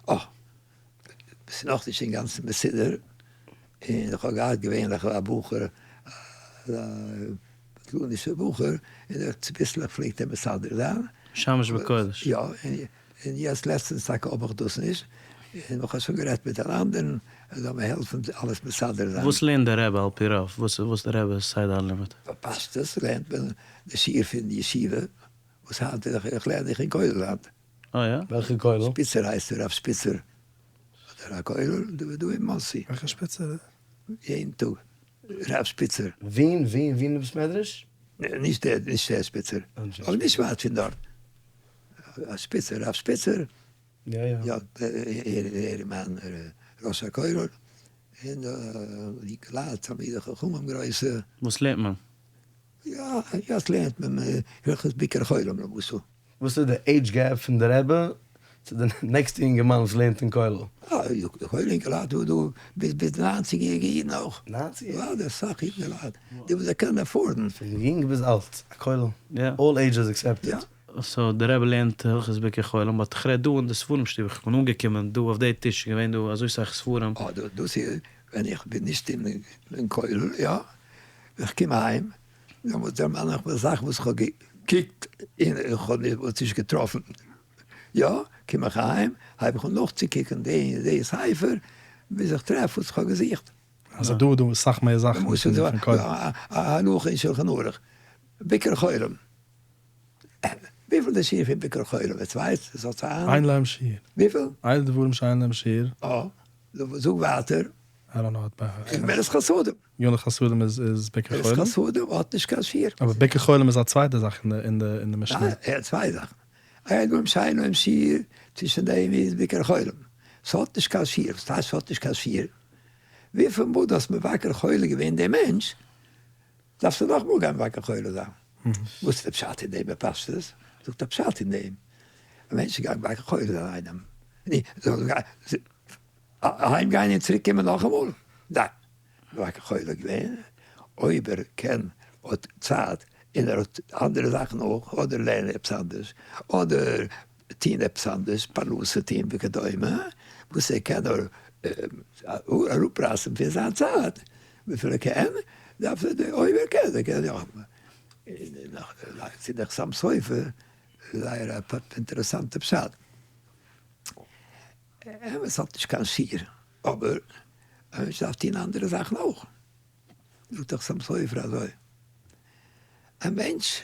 אה, ס'איז נאכנישט אינגאנצן מסודר, און איך האב געהאט געווענליך א בחור, א בטלנישער בחור, און ער צוביסלעך פלעגט ער מסדר זיין. משמש בקודש. יא, און יעצט לעצטענס טאקע האב איך דאס נישט, און איך האב שוין גערעדט מיט אן אנדערן ער זאל מיר העלפן אלעס מסדר זיין. וואס לערנט דער רבי על פי רוב? וואס איז דער רבי'ס סדר הלימוד? בפשטות לערנט מען די שיעור פון ישיבה, וואס היינט איז איך לערן איך אין כולל היינט. אה יא? וועלכע כולל? שפיצער הייסט ער, רב שפיצער האט ער א כולל דא אין מאנסי. וועלכע שפיצער? יעדן טאג רב שפיצער. ווען ווען ווען בית מדרש? נישט דער נישט דער שפיצער, אבער נישט ווייט פון דארט. שפיצער רב שפיצער. יא יא. יא ער איז מיין ראש הכולל, און די כלל תלמידי חכמים גרויסע. וואס לערנט מען? יא יעצט לערנט מען הלכות ביקור חולים למשל. וואס איז די age gap פון די רבי צו די next ע יונגערמאן וואס לערנט אין כולל? אה, כולל אינגעלייט דא דא ביז ביז ניינציג יעריגע אידן אויך. ניינציג? יא, דא אסאך אינגעלייט די וואס זיי קענען afford ן. פון יונג ביז אלט, א כולל, all ages accepted. so די רבי לערנט הלכות ביקור חולים, but איך רעד דא אין די ספרים שטוב, איך בין אנגעקומען דא אויף די טיש איז געווען דא אזוי סאך ספרים. אה, דאס איז ווען איך בין נישט אין כולל, יא, איך קום אהיים, דעמאלטס דערמאן איך מיר זאכן וואס איך האב געקוקט און איך האב נישט געטראפן, יא, קום איך אהיים, הייב איך אן נאכצוקוקן די און די ספר, ביז איך טרעף וואס איך האב געזוכט. אז דא איז דא אסאך מער זאכן פון כולל. א הלכה אין שלחן ערוך, ביקור חולים. וויפיל די שיעור פון ביקור חולים? עטס ווייסט? עס האט א. אין להם שיעור. וויפיל? אלו דברים שאין להם שיעור. אה, זאג ווייטער. I don't know by heart. גמילות חסדים. גמילות חסדים איז ביקור חולים? גמילות חסדים האט נישט קיין שיעור. אבער ביקור חולים איז א צווייטע זאך אין די משנה. ניין, ער האט צוויי זאכן. אלו דברים שאין להם שיעור, צווישן דעם איז ביקור חולים. ס'האט נישט קיין שיעור. וואס טייטש ס'האט נישט קיין שיעור? וויפיל מאל דו האסט מבקר חולה געווען דעם מענטש, דארפסטו נאכאמאל גיין מבקר חולה זיין. וואס איז די פשט אין דעם בפשטות? זאגט א פשט אין דעם, א מענטש גייט מבקר חולה זיין איינעם, אהיים גיין און צוריק קומען נאכאמאל? ניין, מבקר חולה געווען, אויב ער קען האט צייט און ער האט אנדערע זאכן אויך, אדער לערנען עפעס אנדערש, אדער טוהן עפעס אנדערש, פרנסה טוהן וכדומה, וואס ער קען נאר אראפרייסן פון זיין צייט וויפיל ער קען, דארף ער, אויב ער קען, ער קען יא. און דער חתם סופר, זייער א אינטערעסאנטע פשט. אמת האט נישט קיין שיעור, אבער א מענטש דארף טוהן אנדערע זאכן אויך. זאגט דער חתם סופר אזוי, א מענטש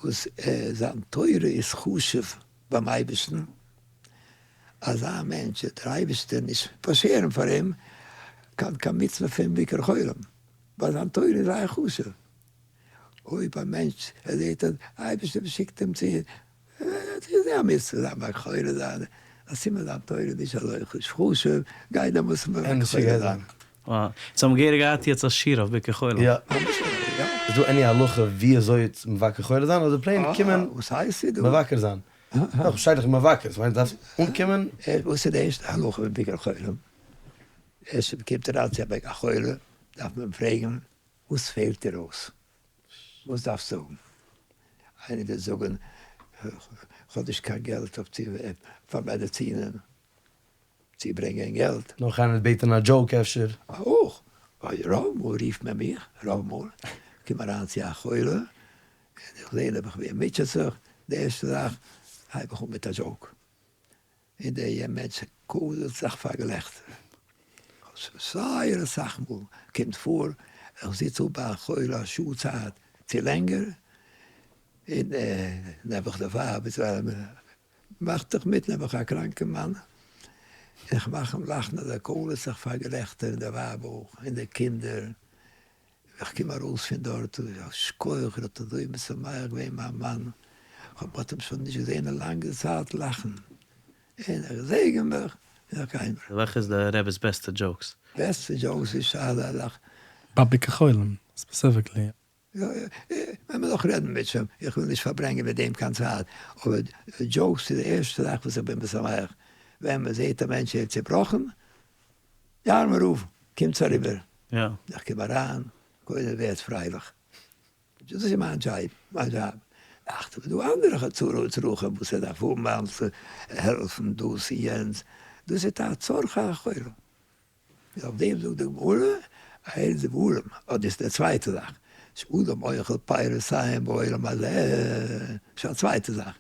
וואס זיין תורה איז חשוב ביים אייבערשטן, אזא מענטש וועט דער אייבערשטער נישט פארשערן פאר אים קיין קיין מצוה פון ביקור חולים, ווייל זיין תורה איז זייער חשוב. אויב א מענטש ער זעט אז דער אייבערשטער שיקט אים צו א מצוה זיין מבקר חולה זיין, א סימן זיין תורה איז נישט אזוי חשוב, גיי דעמאלטס מבקר חולה זיין. וואו. סאו האבן געהעריג געהאט יעצט א שיעור אויף ביקור חולים. יא. איז דא any הלכה ווי אזוי צו מבקר חולה זיין אדער plain קומען מבקר זיין? דאך שטייט דאך מבקר, ס'מיינט דארפסט אנקומען. וואס איז די ערשטע הלכה פון ביקור חולים? ערשט מ'קומט אריין צו א חולה דארף מען פרעגן וואס פעלט דיר אויס? וואס דארפסטו האבן? איינער וועט זאגן כ'האב נישט קיין געלט אויף צו פאר מעדעצינען. צו ברענגען געלט. נאך איינער וועט בעטען א joke אפשר. אויך, ווייל רוב מאל רופט מען מיך, רוב מאל, קום אריין צו א חולה, און איך זעה נעבעך ווי ער מוטשעט זיך, די ערשטע זאך הייב איך אן מיט א joke, און דער מענטש קוילערט זיך פאר געלעכטער. זייער אסאך מאל קומט פאר איך זיץ אפ ביי א חולה א שעה צייט צו לענגער, און נעבעך די ווייב איז מאכט זיך מיט נעבעך א קראנקע מאן, און איך מאך אים לאכן אז ער קוילערט זיך פאר געלעכטער און די ווייב אויך און די קינדער, איך קום ארויס פון דארט, שכוח איר האט אזוי משמח געווען מיין מאן, כ'האב האט אים שוין נישט געזען א לאנגע צייט לאכן, און איך געזעגן מיך און איך גיי מיר. וועלכע איז די רבי'ס בעסטע jokes? בעסטע jokes איז שאלה לאך. ביי ביקור חולים specifically. ווען מען נאך רעדן מיט שוין, איך וויל נישט פארברענגען מיט דעם קיין צייט, אבער jokes איז די ערשטע זאך וואס איך בין משמח, ווען מען זעט א מענטש ווערט צעבראכן, יארמער רב, קומטס אריבער, איך קום אריין, קודם ווערט פרייליך, דאס איז מיין דזשאב, מיין דזשאב, אכט איז דא אנדערע צרכים וואס ער דארף האבן אלס העלפן דאס און יענץ, דאס איז א צרכי החולה. אויף דעם זאגט די גמרא, אלו דברים, אט דאס איז די צווייטע זאך, שאדם אוכל פירותיהם בעולם הזה, שוין א צווייטע זאך,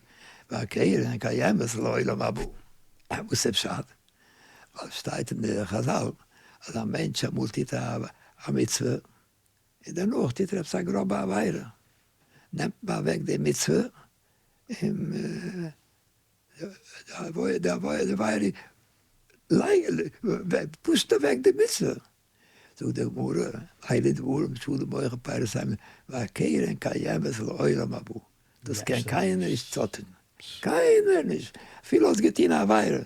והקרן קיימת לעולם הבא, וואס איז פשט? ווייל שטייט אין די חזל אז א מענטש אמאל טוט א מצוה, און דערנאך טוט ער עפעס א גראבע עבירה, נעמט מען אוועק די מצוה, און די עבירה פושט אוועק די מצוה, זאגט די גמרא, אלו דברים שאדם אוכל פירותיהם והקרן קיימת לעולם הבא, דאס קען קיינער נישט צוטון, קיינער נישט, אפילו האסט געטון א עבירה,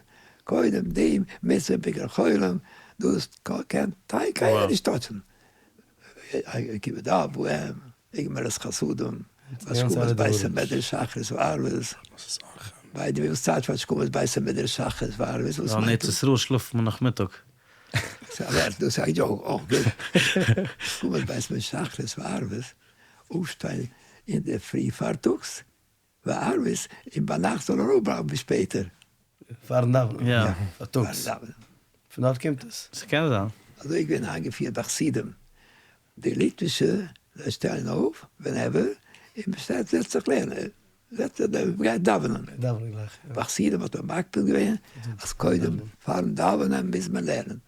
קודם די מצוה ביקור חולים, דאס קען קיינער נישט טאטשן, כיבוד אב ואם, גמילות חסדים, השכמת בית המדרש שחרית וערבית, ביי די וואס צייט פאר השכמת בית המדרש שחרית וערבית, וואס מיינט דאס? אין ארץ ישראל שלאפט מען נאכמיטאג. דאס איז א joke, אויך גוט. השכמת בית המדרש שחרית וערבית, אויפשטיין אינדערפרי פארטאגס, וערבית, און ביינאכט זאל ער אויפבלייבן ביז שפעטער. פארן דאווענען? יא. פארטאגס. פון דארט קומט עס. ס'קען זיין. אזוי איז געווען איינגעפירט ביי חסידים. די ליטווישע זיי שטייען אויף whenever און מ'שטייט זעצט זיך לערנען, זעצט זיך דער גייט דאווענען. דאווענען גלייך. ביי חסידים האט מען מקפיד געווען אז קודם פארן דאווענען מוז מען לערנען.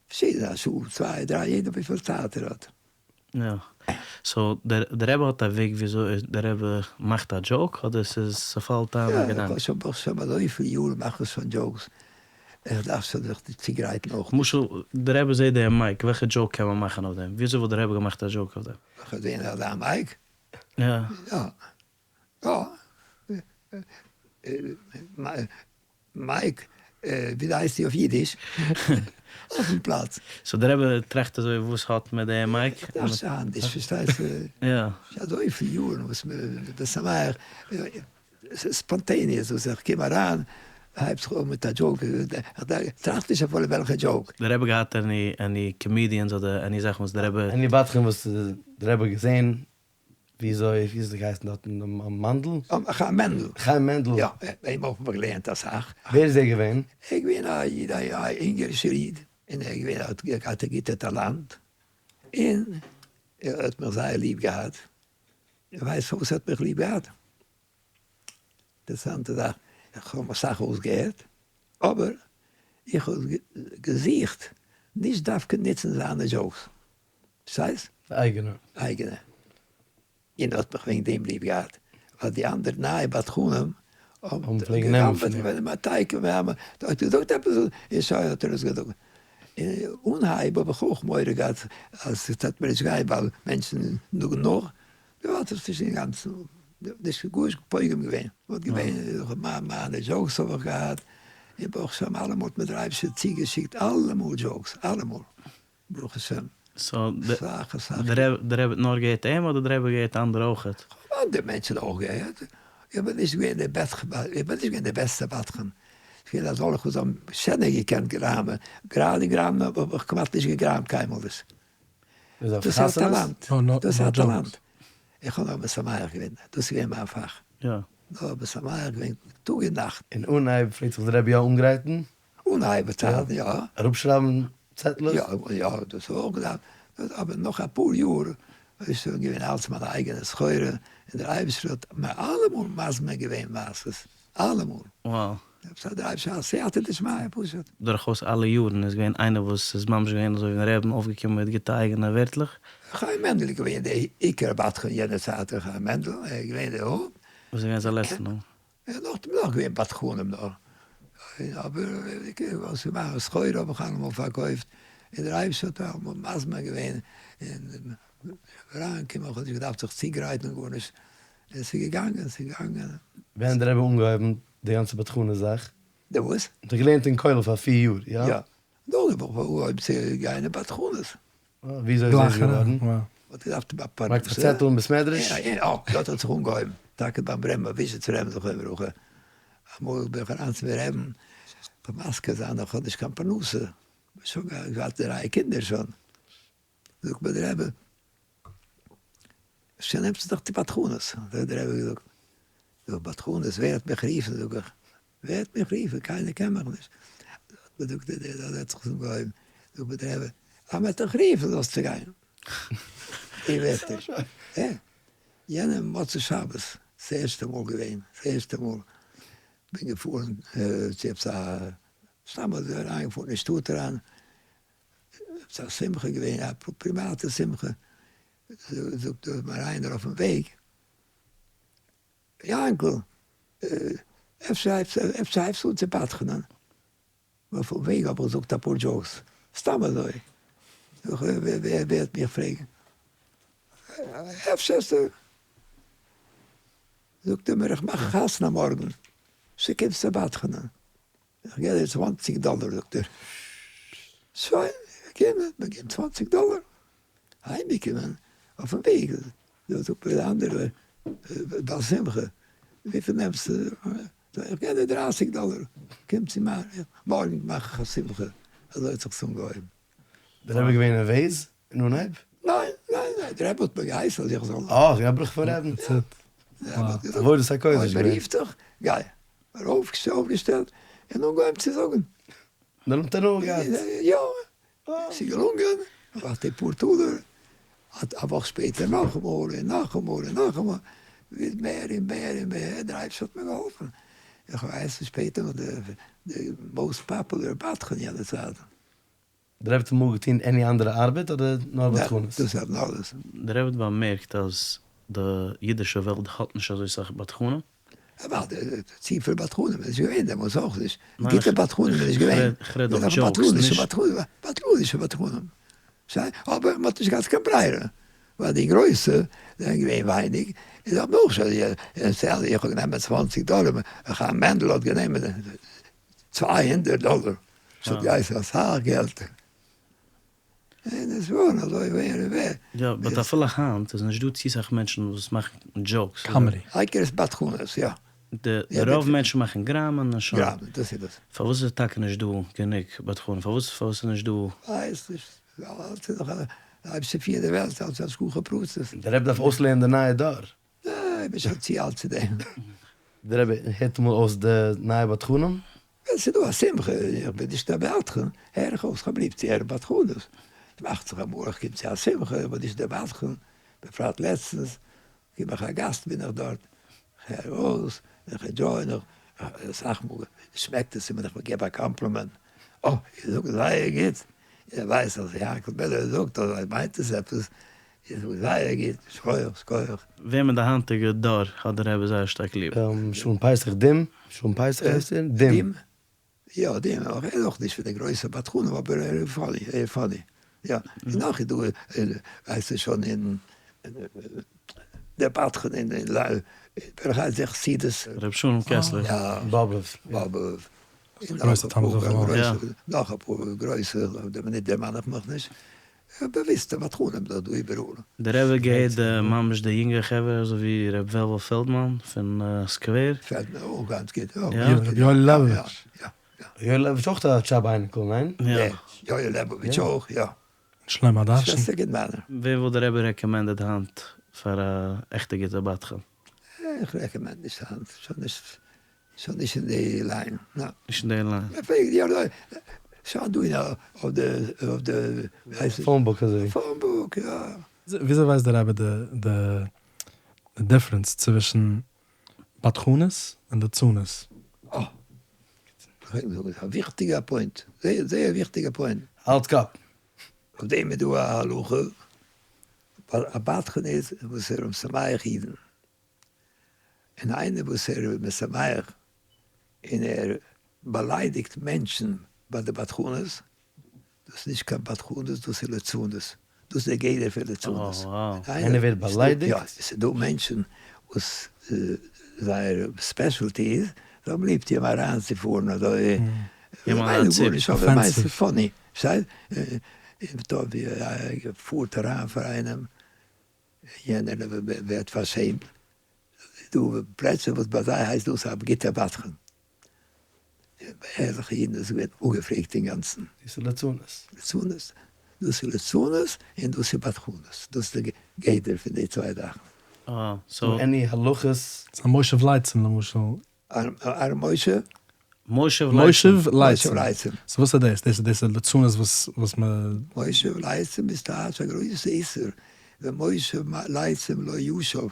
פארשידענע א שעה צוויי דריי יעדער וויפיל צייט ער האט. יא. so דער רבי האט א וועג וויאזוי דער רבי מאכט א joke אדער ס'איז ס'פאלט איין א געדאנק? יא, איך האב שוין ברוך השם אזויפיל יארן מאך איך שוין jokes, איך דארף שוין זיך צוגרייטן אויך נישט. למשל דער רבי זעט דעם mic, וועלכע joke קען מען מאכן אויף דעם? וויאזוי וואלט דער רבי געמאכט א joke אויף דעם? איך האב געזען אזא mic. יא. יא. יא. mic, ווי הייסט זי אויף אידיש? אויפן פלאץ. so דער רבי טראכט אזוי וואס האט מיט די mic? איך טראכט אנדערש פארשטייסט? יא. אזויפיל יארן וואס מ'איז משמח, spontaneous וואס איך קום אריין הייבט זיך אן מיט א joke, איך טראכט נישט אפילו וועלכע joke. דער רבי געהאט any any comedians אדער any זאכן וואס דער רבי. any בדחן וואס דער רבי האט געזען וויאזוי ווי האט ער געהייסן דארטן מאנדל? חיים מענדל. חיים מענדל. יא, אים האב איך געלערנט אסאך. ווער איז ער געווען? ער איז געווען א איד א אונגערישער איד, און ער איז געווען האט געהאט א גוטע טאלאנט, און ער האט מיך זייער ליב געהאט, און ווייסט פארוואס ער האט מיך ליב געהאט? אינטערעסאנטע זאך, איך האב אים אסאך אויסגעהערט, אבער איך האב געזוכט נישט דווקא נוצן זיינע jokes, ס'הייסט? די אייגענע. אייגענע. און ער האט מיך וועגן דעם ליב געהאט, ווייל די אנדערע נייע בדחנים האבן פלעגן נעמען פון אים. האט געזאגט עפעס און שוין האט ער עס געזאגט. און אנהייב האב איך אויך מורא געהאט אז ס'וועט מיר נישט גיין ווייל מענטשן זאגן נאך, דא האט עס נישט אינגאנצן נישט גארנישט פוגם געווען, וואלט געווען מיינע jokes האב איך געהאט, און ברוך השם אלעמאל האט מיר דער אייבערשטער צוגעשיקט אלעמאל jokes, אלעמאל. ברוך השם. so דער רבי האט נאר געהערט אים אדער דער רבי געהערט אנדערע אויכעט? כ'האב אנדערע מענטשן אויך געהערט, איך בין נישט געווען דער איך בין נישט געווען דער בעסטער בדחן, ס'איז געווען אזאלכע וואס האבן שענער געקענט גראמען, גראדע גראמען האב איך כמעט נישט געגראמט קיינמאל נישט. דאס איז א טאלאנט, דאס איז א טאלאנט, איך האב נאר משמח געווען, דאס איז געווען מיין פאך, נאר משמח געווען טאג און נאכט. אין אנהייב פלעגט זיך דער רבי יא אנגרייטן? אנהייב צייטן יא. אראפשרייבן צעטלעך? יא יא, דאס האב איך אויך געדארפט, אבער נאך אפאר יאר איז שוין געווען אלץ מיין אייגענע סחורה, און דער אייבערשטער האט מיר אלעמאל מזמין געווען מעשות, אלעמאל. וואו. עפעס א דרייוו שעה סייעתא דשמיא פשוט. דורכאויס אלע יארן איז געווען איינער וואס איז ממש געווען אזוי ווי אין רבי'ן אויפגעקומען מיט גוטע אייגענע ווערטלעך. חיים מענדל איז געווען די עיקר בדחן יענע צייט, ר' חיים מענדל ער איז געווען די הויפט. וואס איז געווען זיין לעצטע נאמען? און נאכדעם נאך געווען בדחנים נאר אבער וואס צו מאכן סחורה האב איך אלעמאל פארקויפט און דער אייבערשטער האט אלעמאל מזמין געווען און אריינגעקומען איך האב נישט געדארפט זיך צוגרייטן גארנישט און ס'איז געגאנגען ס'איז געגאנגען. ווען האט דער רבי אנגעהויבן די גאנצע בדחנות זאך? די וואס? האט ער געלערנט אין כולל פאר פיר יאר, איא? יא. נאכדעם האב איך אנגעהויבן צו גיין אין בדחנות. וויאזוי איז דאס געווארן? מ'האט געדארפט א פרנסה. מ'לייגט א צעטל אין בית מדרש? יא, יא, דארט האט זיך אנגעהויבן, טאקע ביים רבי'ן, וויזשניצער רבי'ן זכרונו לברכה. אמאל בין איך אריין צום רבי'ן, כ'וועל מזכיר זיין איך האב נישט קיין פרנסה, שוין געהאט דריי קינדער שוין. זאגט מיר דער רבי, אפשר נעמסטו דיך צו בדחנות? אזוי האט דער רבי געזאגט. זאג איך, בדחנות, ווער וועט מיך רופן? זאג איך, ווער וועט מיך רופן? קיינער קען מיך נישט. זאגט ער, אזוי האט זיך עס אנגעהויבן, זאגט מיר דער רבי, אז מען וועט דיך רופן זאלסטו גיין. די ווערטער. יענעם מוצאי שבת, ס'ערשטע מאל געווען, ס'ערשטע מאל, כ'בין געפארן צו עפעס א, סתם אזוי אריינגעפארן אין שטאט אריין, עפעס א שמחה געווען, א פריוואטע שמחה, זאגט מיר איינער אויפן וועג, יענקל, אפשר הייבסטו אן צו בדחנ'ען? אויפן וועג האב איך געזאגט אפאר דזשאוקס, סתם אזוי, ווער וועט מיך פרעגן? אפשר זאגט ער מיר איך מאך חתונה מארגן, אפשר קומסטו בדחנ'ען? איך געב דיר צוואנציג דאלער זאגט ער, שוין, געקומען, מיר געבן צוואנציג דאלער, אהיימגעקומען, אויפן וועג זאגט מיר די אנדערע בעל שמחה, וויפיל נעמסטו? איך געב דיר דרייסיג דאלער, קום צו מיר, מארגן מאך איך א שמחה, אזוי האט זיך עס אנגעהויבן. דער רבי געווען נערוועז אין אנהייב? ניין, ניין, ניין, דער רבי האט מיר געהייסן אז איך זאל. אה, ס'איז געווען א ברכה פון רבי'ן. עבודת הקודש געווען. אויב מען רופט דיך, גיי. אויפגעשטעלט און אנגעהויבן צו זאגן. דערנאך האט ער הנאה געהאט. יא, ס'איז געלונגען, געמאכט די פאר טאלער, א וואך שפעטער נאכאמאל און נאכאמאל און נאכאמאל, ביז מער און מער און מער, דער אייבערשטער האט מיר געהאלפן, איך ווייס שפעטער נאך די מאוסט פאפולער בדחן יענע צייט. דער רבי האט אמאל געטון עני אנדערע ארבעט אדער נאר בדחנות? דאס איז נאר דאס. דער רבי האט באמערקט אז די אידישע וועלט האט נישט אזוי סאך בדחנים. אוודאי, צופיל בדחנים איז נישט געווען דעמאלטס אויך נישט, גוטע בדחנים איז נישט געווען, כ'רעד אויף דזשאוקס נישט. בדחנישע בדחנים, אבער מ'האט נישט געהאט קיין ברירה, ווייל די גרויסע זענען געווען ווייניג, און זיי האבן אויך שוין, איך האב גענומען צוואנציג דאלער, חיים מענדל האט גענומען 200 דאלער, ס'האט געהייסן אסאך געלט, און עס געווארן אזוי ווער און ווער. יא, באט אפילו היינט איז נישט דא צו סאך מענטשן וואס מאכן דזשאוקס. קאמעדי. העיקר איז בדחנות, יא. די רוב מענטשן מאכן גראמען און שוין. גראמען, דאס איז דאס. פארוואס איז טאקע נישט דא גענוג בדחנים? פארוואס פארוואס איז נישט דא. ווייס נישט, אלץ איז דאך א אייבערשטער פירט די וועלט, אלץ השגחה פרטית. די רבי דארף אויסלערנען די נייע דור. איך בין שוין צו אלט צו דעם. די רבי הערט אמאל אויס די נייע בדחנים? ווען ס'איז דא א שמחה און איך בין נישט א בדחן, הער איך אויס, כ'האב ליב צו הערן בדחנות. ס'מאכט זיך אמאל איך קום צו א שמחה, איך בין נישט דער בדחן, בפרט לעצטנס, קום איך א גאסט בין איך דארט, כ'הער אויס, איך ענדזשוי נאך, אסאך מאל שמעקט עס מיר איך געב א קאמפלימענט, אה, איר זאגט זייער גוט, איר ווייסט אז יענקל מילער זאגט אז ער מיינט עס עפעס, איר זאגט זייער גוט, שכוח, שכוח. וועם אין די היינטיגע דור האט די רבי זייער שטארק ליב? שלום פסח דים, שלום פסח הייסט ער? דים. יא דים, ער איז אויך נישט פון די גרויסע בדחנים אבער ער איז פאני, ער איז פאני, יא, און נאך איז דא ווייסטו שוין אין דער בדחן אין וועלכע הייסט די חסידות? ר' שלום קעסלער. יא. באבוב. באבוב. גרויסע תלמיד חכם אויך. נאך אפאר גרויסע, אויף די מינוט דערמאן איך מיך נישט. באוויסטע בדחנים דא דא איבעראל. די רבי געהערט די ממש די יונגע חברה אזוי ווי ר' וועלוול פעלדמאן פון סקווער. פעלדמאן אויך גאנץ גוט. יא. ר' יואל לעבאוויטש. יא יא. יואל לעבאוויטש אויך א טשאבא אייניקל, ניין? יא. יואל לעבאוויטש אויך, יא. שלמה הדרשן. שוועסטער גוט מיינער. וועם וואלט די רבי רעקאמענדעד היינט פאר א עכטע גוטע בדחן? איך רעקאמענד נישט היינט, שוין נישט שוין נישט אין די ליין, נא. נישט אין די ליין. שוין דא אין אויף די אויף די ווי הייסט עס? פאון בוק אזוי. פאון בוק יא. וויאזוי ווייסט די רבי די די דיפרענס צווישן בדחנות און ליצנות? אה. זאגן, א וויכטיגע פוינט, זייער זייער וויכטיגע פוינט. האלט קאפ. אויף דעם איז דא א הלכה, ווייל א בדחן איז וואס ער איז משמח אידן, און איינער וואס ער איז משמח און ער באליידיגט מענטשן ביי די בדחנות, דאס איז נישט קיין בדחנות דאס איז לצנות, דאס איז די גדר פון לצנות. איינער ווערט באליידיגט? יא, עס איז דא מענטשן וואס זייער specialty איז, זיי האבן ליב צו אים אריינצופארן אזוי, זיי מיינען גארנישט אבער מיינען ס'איז funny, פארשטייסט? און פארט אריין פאר איינעם, יענער ווערט פארשעמט, ס'איז דא פלעצער וואס ביי זיי הייסט דאס א גוטער בדחן, ביי ערליכע אידן איז עס געווען אפגעפרעגט אינגאנצן. דאס איז לצנות. לצנות, דאס איז לצנות און דאס איז בדחנות, דאס איז די גדר פון די צוויי זאכן. אה, סאו. עני הלכות? ס'איז א מושב לצים למשל. א מושב? מושב לצים. מושב לצים. סאו וואס איז דאס? דאס איז לצנות וואס וואס מ. מושב לצים איז טייטש א גרויסע איסור, ומושב לצים לא ישב,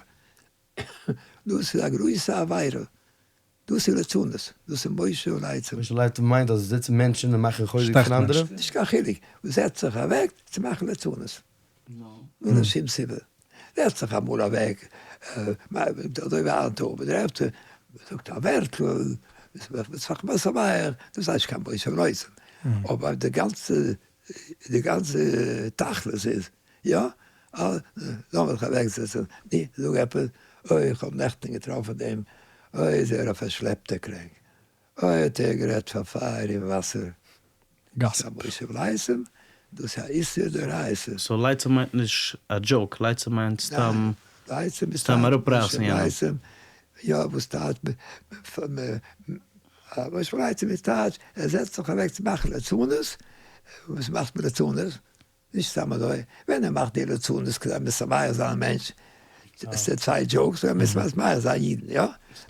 דאס איז א גרויסע עבירה, דאס איז לצנות, דאס איז מושב לצים. מושב לצים מיינט אז עס זיצן מענטשן און מאכן חוזק פון אנדערע? נישט קיין חילוק, זעצט זיך אוועק צו מאכן לצנות. אן א שום סיבה. זעצט זיך אמאל אוועק, אזוי ווי היינט אויך, מ'טרעפט, מ'זאגט א ווערטל, דאס הייסט נישט קיין מושב לצים. אבער די גאנצע, די גאנצע תכלית איז, יא, לאמיר זיך אוועקזעצן, נו, זאג עפעס, אוי, איך האב נעכטן געטראפן דעם, אוי איז ער א פארשלעפטער קרענק, אוי האט ער גערעדט פאר פייער און וואסער. גאסיפ. א מושב לצים, דאס איז א איסור דאורייתא. סאו לצים מיינט נישט א joke, לצים מיינט סתם לצים איז סתם טייטש אראפרייסן מושב יענעם. לצים, יא וואס טייטש מושב לצים איז טייטש ער זעצט זיך אוועק צו מאכן לצנות, וואס מאכט מען לצנות? נישט סתם אזוי, ווען ער מאכט די לצנות כדי משמח זיין א מענטש, עס איז צוויי jokes, ווען משמח זיין אידן, יא?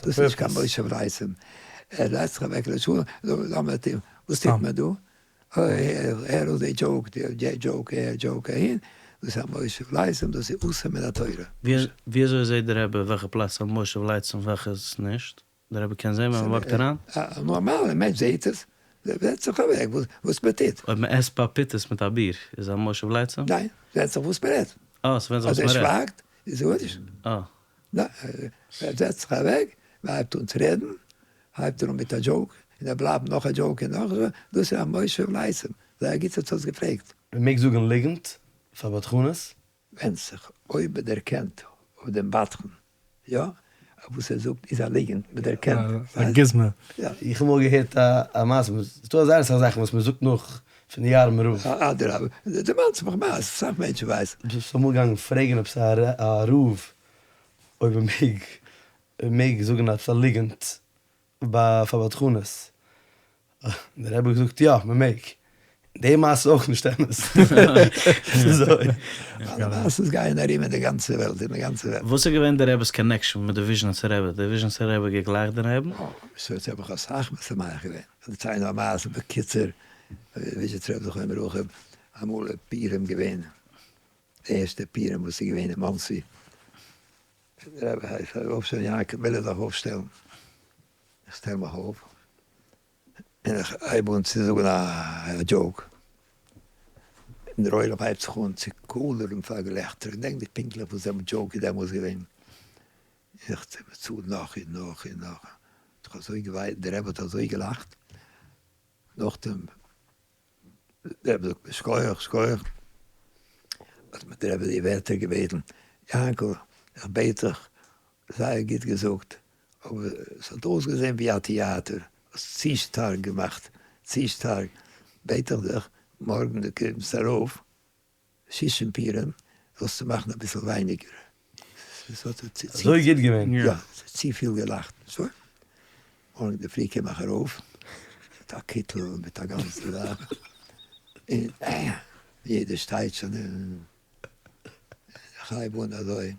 דאס איז נישט קיין מושב לצים, ער זעצט זיך אוועק לצנות, לאמיר טון, וואס טוט מען דא? אוי הער אויס די joke, די joke אהער joke אהין, דאס איז א מושב לצים, דאס איז אסור מן התורה. ווי אזוי זעט דער רבי וועלכע פלאץ איז א מושב לצים און וועלכע איז נישט? דער רבי קען זען ווען מען וואקט אריין? א נארמאלער מענטש זעט עס, ווענדט זיך אוועק וואס מען טוט. אויב מען עסט פאפיטעס מיט א ביר איז א מושב לצים? ניין, ווענדט זיך וואס מען רעדט. אה, ס'ווענדט זיך וואס אז מען רעדט. ער שווייגט איז גארנישט. אה. ניין, ער זעצט זיך אוועק, מען הייבט אן צו רעדן, הייבט ער אן מיט א joke, און ער בלייבט נאך א joke און נאך א joke, דאס איז א מושב לצים, זייער גוט האסט עס געפרעגט. מען מעג זאגן ליגנט פאר בדחנות? ווענדט זיך אויב מען דערקענט אויף דעם בדחן יא, וואס ער זאגט איז א ליגענט, מען דערקענט. א גוזמא. יא. איך האב אמאל געהערט א מעשה, ס'איז דא זייער אסאך זאכן וואס מען זאגט נאך פון די יארמער רב. אדרבה, דערמאנסט מיך מעשה, אסאך מענטשן ווייסן. ביסט אמאל געגאנגען פרעגן עפעס א רב אויב ער מעג מעג זאגן עפעס א ליגענט ביי פאר בדחנות, דער רבי האט געזאגט יא מען מעג, די מעשה איז אויך נישט אמת. ס'אזוי. אלע מעשות גייען ארום אין די גאנצע וועלט, אין די גאנצע וועלט. וואס איז געווען די רבי'ס connection מיט די וויזשניצער רבי? די וויזשניצער רבי געגלייכט דעם רבי'ן? אה, ס'האט זיך אסאך משמח געווען. כ'דערצייל נאר א מעשה בקיצור, וויזשניצער רבי זכרונו לברכה, אמאל איז פורים געווען, די ערשטע פורים וואס איז געווען אין מאנסי, דער רבי הייסט זיך אויפשטעלן, יעקב וויל ער זיך אויפשטעלן, איך שטעל מיך אויף, און איך הייב אן צו זאגן א joke, און דער עולם הייבט זיך אן צו קאלערן פאר געלעכטער, איך געדענק נישט פונקטליך וואס דער joke איז דעמאלס געווען, איך צו נאך און נאך און נאך, האט זיך אזוי געוויינט, דער רבי האט אזוי געלאכט, נאכדעם דער רבי זאגט מיר שכוח שכוח, האט מיר דער רבי די ווערטער געבעטן, יענקל איך בעט דיך, זייער גוט געזאגט, אבער עס האט אויסגעזען ווי א טיאטער, האסט צו שטארק געמאכט, צו שטארק, בעט איך דיך, מארגן דו קומסט ארויף, שושן פורים זאלסטו מאכן אביסל ווייניגער. אזוי גוט געווען? יא, צופיל געלאכט. שוין, מארגן אינדערפרי קום איך ארויף מיט א קיטל מיט א גאנצע זאך, און יעדער שטייט שוין און איך הייב אן אזוי.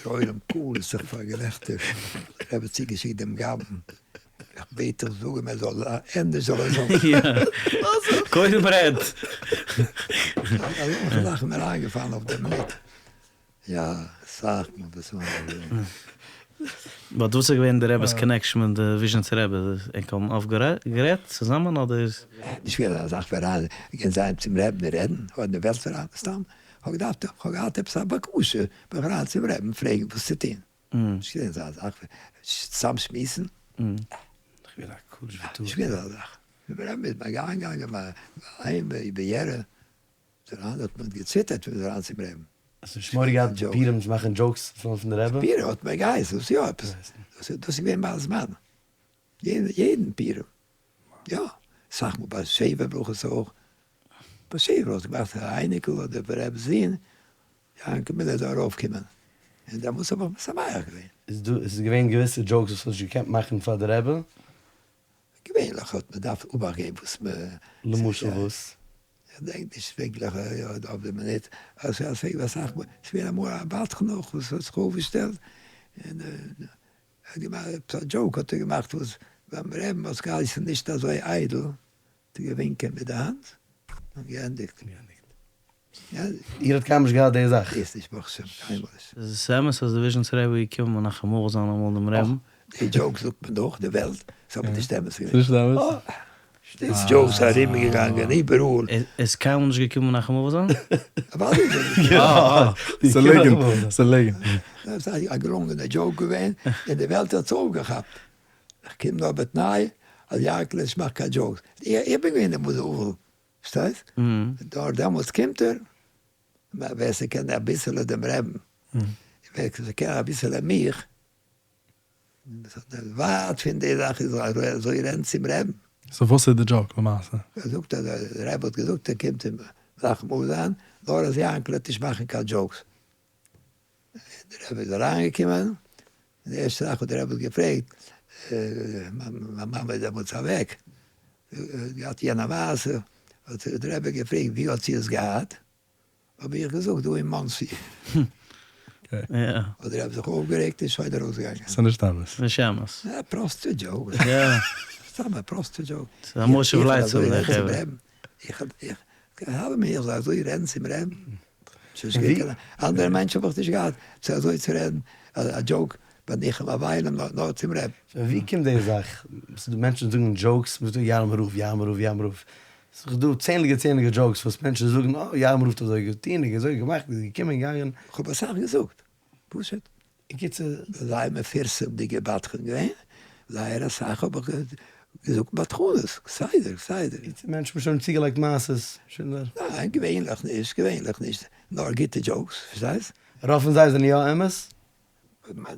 דער עולם קוילערט זיך פאר געלעכטער, דער רבי האט צוגעשיקט דעם גבאי'ן, איך בעט איך זאגן מען זאל ענדערש זאל ער זאגן. יא. קודם רעד. אזעלכע זאכן מיר איינגעפאלן אויף די מינוט. יא, אסאך מאל דאס איז געווען. באט וואס איז געווען די רבי'ס קאנעקשאן מיט די וויזשניצער רבי? ענק האבן אפט גערעדט צוזאמען אדער? נישט געווען אזא זאך ווי אריין גיין זיין צום רעבן רעדן אדער די וועלט אריין סתם כ'האב געדארפט כ'האב געהאט עפעס א בקשה בין איך אריין צום רעבן פרעגן וואס צו טון. נישט געווען אזא זאך ווי סתם שמועסן. נישט געווען אזא זאך. מיטן רעבן איז מען געגאנגען אהיים ביראה אריין האט מען געציטערט ווען מ'איז אריין צום רעבן. האסט נישט מורא געהאט פורים צו מאכן דזשאוקס פון די רעבע? פורים האט מען געהייסן דאס יא עפעס דאס איז געווען ביי זמן יעדן פורים יא אסאך מאל ביי שבע ברכות אויך ביי שבע ברכות געמאכט א אייניקל אדער דעם רעבנ'ס זון יענקל מילער זאל ארויף קומען און דעמאלטס האב איך משמח געווען. איז דא איז געווען געוויסע דזשאוקס וואס האסט נישט געקענט מאכן פאר די רעבע? געווענליך האט מען דארף אבאכט געבן וואס מ. למשל וואס? איך דענק נישט פונקטליך אויף די מינוט, אסאך מאל, ס'איז געווען אמאל א בדחן אויך וואס האט זיך אויפגעשטעלט און ער האט געמאכט עפעס א דזשאוק האט ער געמאכט וואס ביים רעבן האט עס געהייסן נישט אזוי איידל, האט ער געווינקען מיט די האנט און געענדיגט. איר האט קיינמאל נישט געהאט די זאך? איך נישט ברוך השם קיינמאל נישט. איז עס אמת אז די וויזשניצער רבי איז געקומען מנחם אבל זיין אמאל דעם רעבן? די דזשאוק זאגט מען דאך די וועלט, ס'איז אבער נישט אמת געווען. ס'נישט אמת? די דזשאוקס ארום געגאנגען איבעראל. ער איז קיינמאל נישט געקומען מנחם אבל זיין? אוודאי איז ער יא! ס'ליגנט! ס'ליגנט! דאס איז א געלונגענע דזשאוק געווען און די וועלט האט עס אויפגעכאפט. איך קום נאר בתנאי אז יענקל נישט מאכט קיין דזשאוקס. איך בין געווען דעמאלטס אבל. פארשטייסט? נאר דעמאלטס קומט ער, ווער ס'קען אביסעלע דעם רעבן, ווער ס'קען אביסעלע מיך, ווייט פון די זאך איז אזוי רעדן צום רעבן. סאו וואס איז די דזשאוק למעשה? ער זאגט אז דער רבי האט געזאגט ער קומט אים מנחם אבל זיין, נאר אז יענקל וועט נישט מאכן קיין דזשאוקס. דער רבי איז אריינגעקומען, און די ערשטע זאך וואס דער רבי האט געפרעגט, מיין מאמע איז דעמאלטס אוועק, געהאט יענע מעשה, האט דער רבי געפרעגט ווי האט זי עס געהאט, האב איך געזאגט דא אין מאנסי. האט דער רבי זיך אויפגערעגט און שוין ארויסגעגאנגען. ס'איז נישט אמת. נישט אמת. א פראסטע דזשאוק. סתם א פראסטע דזשאוק. ס'איז א מושב לצים די חברה. איך האב מיר אזוי רעדן צום רעבן. אנדערע מענטשן האב איך נישט געהאט צו אזוי צו רעדן א דזשאוק ביי ניחום אבלים נאר צום רעבן. פון ווי קומט די זאך? ס'דא מענטשן זאגן דזשאוקס, מ'זאגט יארמער רב יארמער רב יארמער רב, ס'איז דא צענדליגע צענדליגע דזשאוקס וואס מענטשן זאגן אה יארמער רב האט אזוי געטון און אזוי געמאכט איז געקומען געגאנגען. כ'האב אסאך געזאגט, פשוט. בקיצור. זייער מפורסם'דיגע בדחן געווען, זייער אסאך האב איך געזאגט בדחנות, כסדר כסדר. בקיצור מענטשן האבן שוין צוגעלייגט מעשות, שוין דארט. ניין געווענליך נישט, געווענליך נישט, נאר גוטע דזשאוקס, פארשטייסט? רוב פון זיי זענען יא אמת?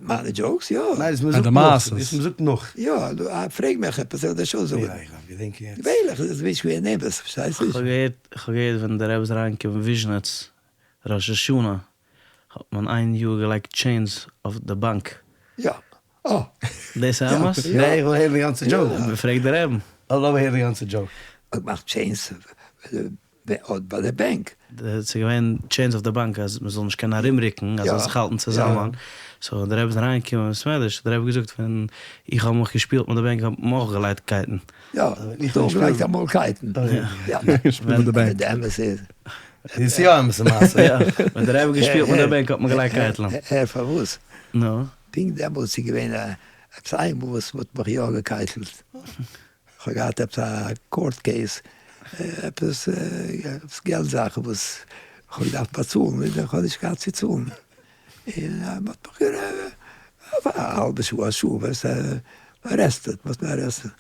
מיינע דזשאוקס? יא. ניין וואס מ'זאגט נאך, וואס מ'זאגט נאך. יא, פרעג מיך עפעס איך וועל דיר שוין זאגן. יא איך דארף געדענקען יעצט. געווענליך איז עס נישט געווען אמת, פארשטייסט נישט? כ'האב געהערט, כ'האב געהערט ווען דער רבי איז אריינגעקומען וויזשניץ ראש השנה האט מען איין יאר געלייגט טשעינס אויף די באנק. יא. אה. דאס איז אמת? נע איך וויל הערן די גאנצע דזשאוק. פרעג די רעבן. לאמיר הערן די גאנצע דזשאוק. האט געמאכט טשעינס ביי די בענק. ס'איז געווען טשעינס אויף די באנק אז מ'זאל נישט קענען ארומרוקן אז זאל זיך האלטן צוזאמען. סאו ווען די רבי איז אריינגעקומען אין בית מדרש האט די רבי געזאגט ווען איך האב מיך געשפילט מיט די בענק האט מען אויך געלייגט קייטן. יא, איך האב אויך געלייגט אמאל קייטן. די אמת איז. איז יא אמת'ע מעשה. יא, ווען די רבי געשפילט מיט די בענק האט מען געלייגט קייטלען. הער פארוואס? נו? פונקט דעמאלטס איז געווען עפעס איינמאל וואס מ'האט מיך יא געקייטלט. כ'האב געהאט עפעס א קאורט קעיס, עפעס עפעס געלט זאכן וואס כ'האב געדארפט באצאלן און כ'האב נישט געהאט צו צאלן. און מ'האט מיך אויף א האלבע שעה א שעה ווייסט ארעסטעד, מ'האט מיר ארעסטעד.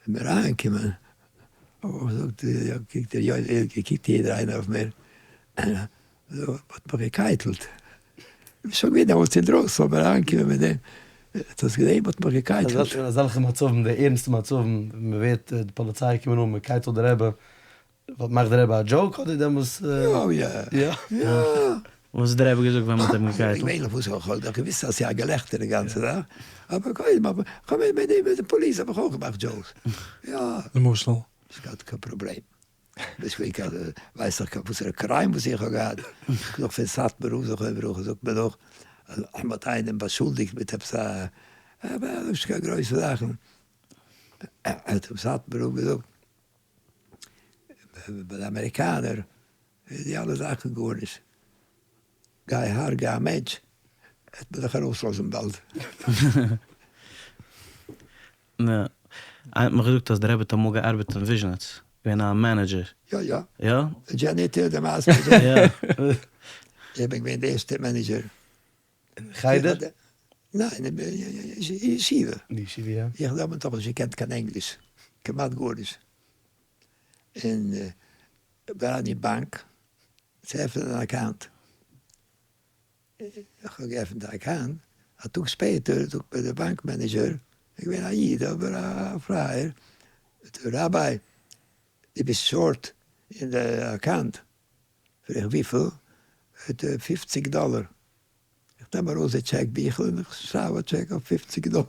איז מיר אריינגעקומען, האב איך געזאגט, געקוקט יעדער איינער אויף מיר, מ'האט מיך געקייטלט, כ'בין שוין געווען דעמאלטס אינדרויסן, אבער אריינגעקומען מיט דעם, האט עס געזען, מ'האט מיך געקייטלט. אין אזעלכע מצבים, די ערנסטע מצבים, ווען מ'ווערט, די פאליציי קומען אן, מ'קייטלט די רבי, מאכט די רבי א דזשאוק אדער דעמאלס. יא יא יא. וואס האט די רבי געזאגט ווען מ'האט אים געקייטלט? געווענליך וואס איך האב דאך געוויסט אז ס'איז א געלעכטער די גאנצע זאך, אבער קודם האב איך מיט די פאליס האב איך אויך געמאכט דזשאוקס, יא. למשל? נישט געהאט קיין פראבלעם. נישט געווען קיין ווייס איך וואסערע קריים וואס איך האב געהאט. נאך פון סאטמאר רב זכרונו לברכה זאגט מען נאך אז מ'האט איינעם באשולדיגט מיט עפעס א נישט קיין גרויסע זאכן. האט אים סאטמאר רב געזאגט, ביי די אמעריקאנער איז די אלע זאכן גארנישט, גיי הרגע א מענטש וועט מען דיך ארויסלאזן באלד. יא, איינער האט מיך געזאגט אז דער רבי האט אמאל געארבעט אין וויזשניץ, געווען א מענעדזשער. יא יא. יא? דזשעניטער, די מעשה מיט דזשעניטער. איך בין געווען די ערשטע מענעדזשער. אין חדר? ניין, אין ישיבה. אין ישיבה יא. איך האב דעמאלט נאכנישט געקענט קיין ענגליש, כמעט גארנישט. און בין אריין אין באנק צו עפענען אן אקאונט. איך האב געעפנט א אקאונט, א טאג שפעטער זאגט מיר דער באנק מענעדזשער, איז געווען א איד אבער א פרייער, ראביי דו ביסט שארט אין די אקאונט, פרעג איך וויפיל, זאגט ער פופציג דאלער, איך נעם ארויס די טשעק ביכל און איך שרייב א טשעק אויף פופציג דאלער,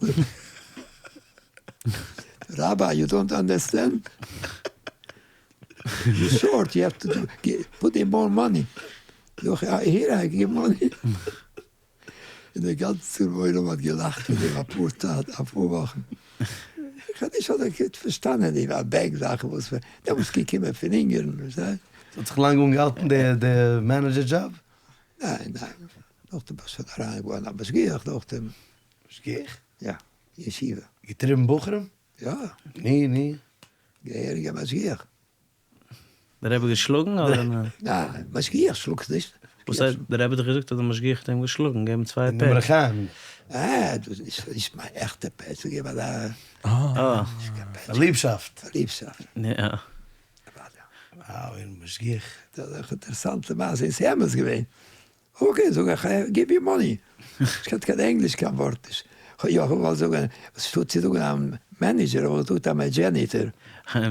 ראביי יו דאנט אנדערסטענד, יור שארט יו העוו טו פוט אין מאר מאני. זאג איך העיר איי גיוו מאני, און דער גאנצער עולם האט געלאכט פון דעם אפאר טאג אפאר וואכן, איך האב נישט אזוי גוט פארשטאנען די בענק זאכן וואס דעמאלטס געקומען פון אונגערן פארשטייסט. ס'האט זיך לאנג אנגעהאלטן די מענעדזשער דזשאב? ניין ניין, נאכדעם בין איך שוין אריין געווארן א משגיח נאכדעם. משגיח? יא, ישיבה. געטריבן בחורים? יא. ני ני. געהעריגע משגיח. דער רבי געשלאגן אדער ניין? ניין, משגיח שלאגט נישט. וואס הייסט, דער רבי האט דאך געזאגט אז דער משגיח האט אים געשלאגן, געבן צוויי פעטש. דעם ר' חיים. אה, דאס איז נישט מיין עכטע פעטש, זאג איך אבער א. אה. א ליבשאפט. א ליבשאפט. יא. וואו, און משגיח. דאס איז אויך אינטערעסאנטע מעשה, און ס'איז אמת געווען. אקעי זאג איך, גיוו מי מאני. איך קען קיין ענגליש קיין ווארט נישט. יא, איך וואלט זאגן, אנשטאט צו זאגן א מענעדזשער האב איך געזאגט א דזשעניטער.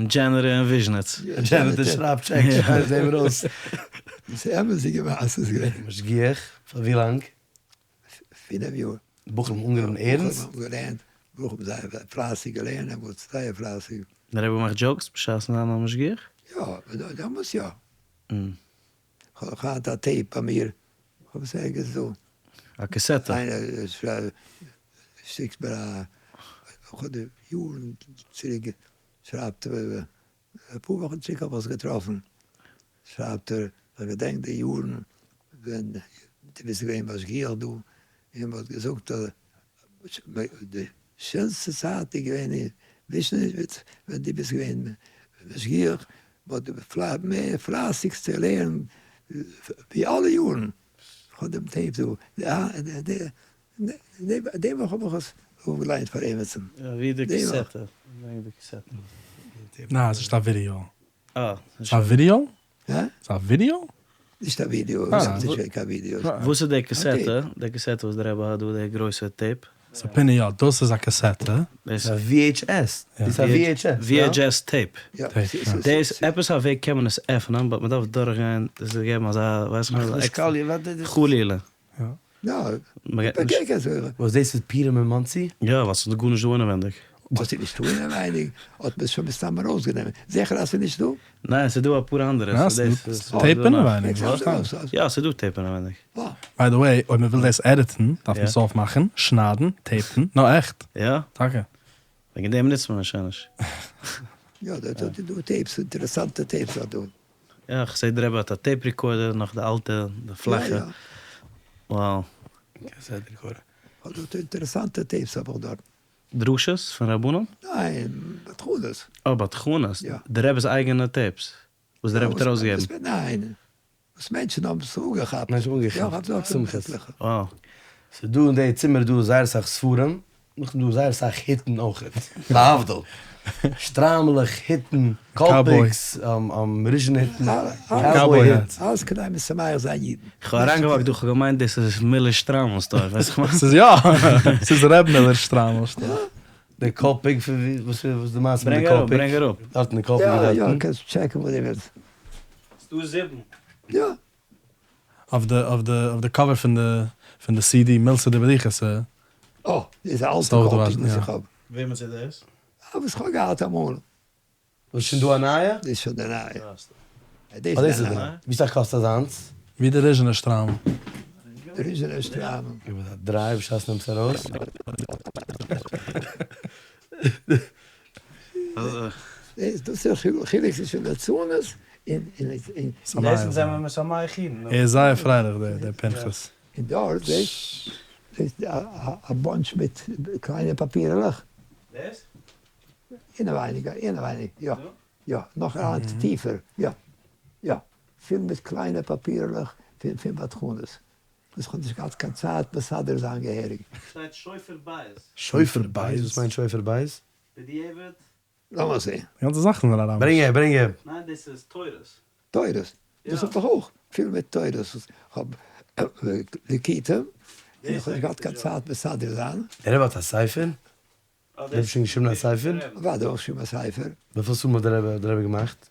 דזשעניטער אין וויזשניץ. דזשעניטער שרייבט טשעקס, שרייבט זיי מיר אויס. ס'איז אמת'דיגע מעשה איז געווען. משגיח? פאר ווי לאנג? פינף יאר. בחורים אנגענומען ערנסט? בחורים האבן געלערנט, בחורים זייער פלייסיג געלערנט, דעמאלטס זייער פלייסיג. דער רבי מאכט דזשאוקס בשעת'ן זיין א משגיח? יא, דעמאלטס יא. כ'האב נאך היינט א טעיפ ביי מיר, כ'האב עס ערגעץ דא. א קאסעטע? איינער שיקט מיר א, כ'האב יארן צוריק שרייבט ער, אפאר וואכן צוריק האב איך עס געטראפן, שרייבט ער, איך געדענק די יארן ווען דו ביסט געווען משגיח דא, און מ'האט געזאגט אז די שענסטע צייט איז געווען אין וויזשניץ ווען דו ביסט געווען משגיח, מ'האט מער פלייסיג צו לערנען ווי אלע יארן, כ'האב דעם טעיפ דא, די וואך האב איך עס אויפגעליינט פאר עימיצן. ווי די קאסעטע? ברענג די קאסעטע. ניין, ס'נישט א ווידיאו. אה. ס'איז א ווידיאו? הא? ס'איז א ווידיאו? נישט א ווידיאו, עס איז נישט קיין ווידיאו. וואס איז די קאסעטע? די קאסעטע וואס די רבי האט דא, די גרויסע טעיפ? ס'איז פיני יא, דאס איז א קאסעטע. דאס איז א VHS. דאס איז א VHS, יא? VHS טעיפ. דאס, עפעס א וועג קען מען עס עפענען, באט מ'דארף דורך גיין, דאס איז געבן אזא, ווייס איך נישט, חלילה. יא, וואס דאס איז פורים אין מאנסי? יא, ווייל ס'איז דא גארנישט דא אינעווענדיג. וואס איז נישטא אינעווייניג האט מען עס שוין מסתם ארויסגענומען, זיכער אז ס'איז נישט דא? ניין ס'איז דא אפאר אנדערע. ס'איז דא טעיפ אינעווייניג. יא ס'איז דא טעיפ אינעווייניג. ביי די וועי אויב מ'וויל דאס עדיטן דארף מען עס אויפמאכן, שניידן, טעיפן, נא עכט. יא? טאקע. וועגן דעם נוצט מען עס שוין נישט. יא דא איז דא טעיפס, אינטערעסאנטע טעיפס איז דא. יא כ'זעה די רבי האט א טעיפ ריקארדער נאך די אלטע די פלאכע. Wow. קעסעט ריקארדער. כ'האב דארט אינטערעסאנטע טעיפס האב איך דארט. דרשות פון רבנים? ניין, בדחנות. אה, בדחנות? יא. די רבי'ס אייגענע טעיפס וואס די רבי האט ארויסגעגעבן? ניין, וואס מענטשן האבן עס אנגעכאפט. מענטשן האבן אנגעכאפט. יא, כ'האב דארט שמחות. וואו. ס'איז דא אין די צימער דא זייער אסאך ספרים, נאכדעם דא זייער אסאך היטן אויכעט, להבדיל. שטריימלעך, היטן, קאלפיקס, ריזשינער היטן, קאובוי היט. אלעס כדי משמח זיין אידן. כ'האב אריינגעוואקט דא, כ'האב געמיינט דאס איז מילער שטריימל סטאר, ווייסט וואס כ'מיין? ס'איז יא! ס'איז ר' מילער שטריימל סטאר. די קאלפיק פון ווי? וואס איז די מעשה מיט די קאלפיק? ברענג אראפ. דארטן די קאלפיק איז דארטן. יא יא, קענסט טשעקן וואס דו ווילסט. ס'דא זיבן. יא. אויף די אויף די אויף די קאווער פון די פון די סי די מילתא דבדיחותא. אה, דאס איז א אלטע קאלפיק וואס איך האב. וועמענס איז דאס? אה, וואס כ'האב געהאט אמאל. וואס שוין דא א נייע? דאס איז שוין די נייע. דאס איז די נייע. ווי סאך קאסט אזאנס? ווי די ריזשינער שטריימל. די ריזשינער שטריימל. גיב עס א דריי בשעת נעמסט ארויס. דאס איז דער חילוק צווישן לצנות און און. דאס זענען מיר משמח אידן. ער איז זייער פרייליך דער פנחס. און דארט זעסט א באנטש מיט קליינע פאפירעלעך. דאס? אינעווייניג, אינעווייניג, יא, יא, נאך אריין טיפער, יא, יא, פיל מיט קליינע פאפירעלעך פון בדחנות. וואס כ'האב נישט געהאט קיין צייט מסדר זיין געהעריג. שטייט שופר בית. שופר בית? וואס מיינט שופר בית? בדיעבד. לאמיר זעהן. די גאנצע זאכן זענען אראמיש. ברענג אהער, ברענג אהער. ניין דאס איז תורות. תורות? דאס האב איך אויך, פיל מיט תורות וואס כ'האב ליקוטים, און איך האב נישט געהאט קיין צייט מסדר זיין. דער רבי האט א ספר? דער רבי האט שוין געשריבן א ספר? אוודאי האב איך געשריבן א ספר. וויפיל ספרים האט דער רבי געמאכט?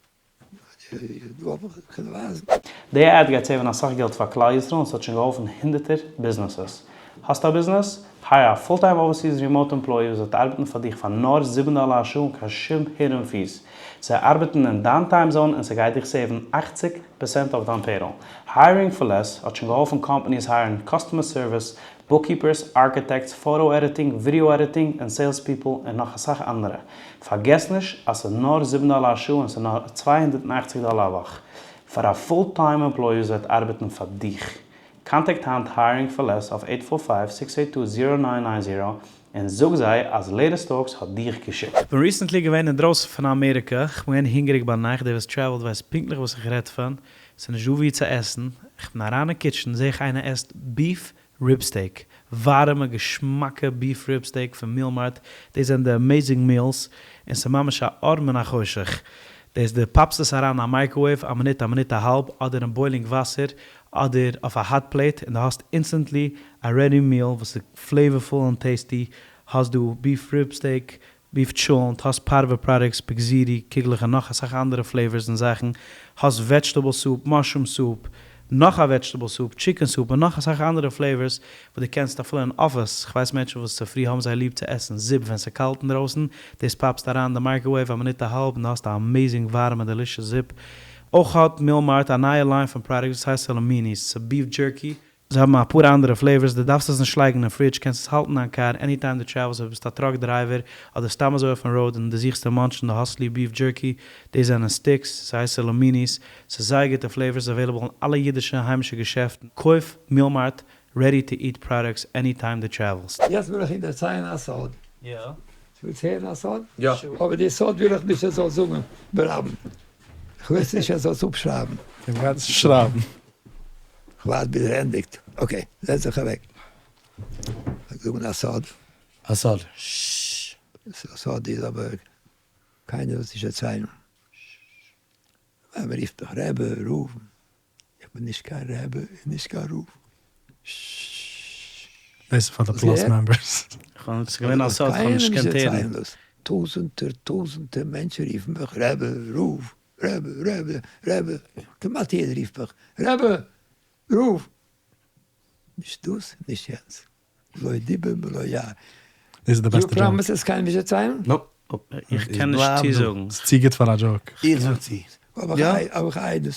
די עד גייט סעיוון אסאך געלט פאר כלל ישראל און ס'האט שוין געהאלפן הונדערטער ביזנעסעס. האסט א ביזנעס? הייער א full time overseas remote employee וואס וועט ארבעטן פאר דיך פאר נאר זיבן דאלער א שעה אן קיין שום hidden fees. זיי ארבעטן אין דיין time zone און ס'גייט דיך סעיוון אכציג פערסענט אויף דיין payroll. Hiring for Less האט שוין געהאלפן קאמפאניס הייערן customer service, bookkeepers, architects, photo editing, video editing, און sales people, און נאך אסאך אנדערע. פארגעס נישט אז ס'איז נאר זיבן דאלער א שעה און ס'איז נאר 280 דאלער א וואך פאר א full time employee וואס וועט ארבעטן פאר דיך. קאנטעקט היינט Hiring for Less אויף eight four five, six eight two, zero nine nine zero און זאג זיי אז Latest Talks האט דיך געשיקט. כ'בין recently געווען אינדרויסן פון אמעריקע, כ'בין געווען הונגעריג ביינאכט, דער וואס טרעוולט ווייסט פונקטליך וואס איך רעד פון, ס'איז נישט דא וואו צו עסן, כ'בין אריין אין kitchen זעה איך איינער עסט beef rib steak, ווארעמע געשמאקע beef rib steak פון Meal Mart, דאס זענען די amazing meals, און ס'איז ממש א אור מן החושך, דאס די פאפסט עס אריין אין א microwave א מינוט א מינוט א האלב, אדער אין boiling וואסער, אדער אויף א hot plate, און די האסט instantly א ready meal וואס איז flavorful און tasty, האסט דא beef rib steak, beef טשולנט, האסט פארווע products, בגזירי, קוגלעך און נאך אסאך אנדערע flavors און זאכן, האסט vegetable soup, mushroom soup, נאך א vegetable soup, chicken soup און נאך אסאך אנדערע flavors וואס דו קענסט אפילו אין אפיס, כ'ווייס מענטשן וואס צופרי האבן זיי ליב צו עסן זופ ווען ס'קאלט אינדרויסן, דאס פאפסט אריין אין די microwave א מינוט א האלב און דו האסט א amazing ווארעמע delicious זופ. אויך האט Meal Mart א נייע line פון products וואס הייסט סאלאמיניס, ס'איז beef jerky, זיי האבן אפאר אנדערע flavors, דו דארפסט עס נישט לייגן אין fridge, קענסט עס האלטן אין דיין קאר any time דו טרעוולסט, אויב ביסטו א truck driver, אדער סתם אזוי אויפן road און דו זוכסט צו מאנטשן, דו האסט ליב beef jerky, דאס זענען sticks, ס'הייסט סאלאמיניס, ס'איז זייער גוטע flavors, available אין אלע אידישע און היימישע געשעפטן, קויף Meal Mart ready to eat products any time דו טרעוולסט. יעצט וויל איך איר דערציילן א סוד. יא. ווילסט הערן א סוד? יא. אבער די סוד וויל איך נישט ער זאל זאגן ברבים. כ'וויל עס נישט ער זאל עס אפשרייבן. איך גיי עס נישט שרייבן. כ'ווארט ביז ער ענדיגט. okay, זעץ זיך אוועק. כ'וועל זאגן א סוד. א סוד. ששש. סוד איז אבער קיינער זאל עס נישט דערציילן. ווייל מ'רופט מיך רבי, רב. איך בין נישט קיין רבי און נישט קיין רב. ששש. דאס איז פאר די plus members. כ'האב ס'איז געווען א סוד כ'האב נישט געקענט הערן. טויזענטער טויזענטער מענטשן רופן מיך רבי, רב, רבי, רבי, רבי, כמעט יעדער רופט מיך רבי, רב. נישט דאס נישט יענץ. לא דיבר ולא יער. דאס איז די בעסטע you joke. promise עס קיינעם נישט דערציילן? nope. איך קען נישט צוזאגן. ס'איז צו גוט פאר א joke. איך זאג צו. האב איך עדות.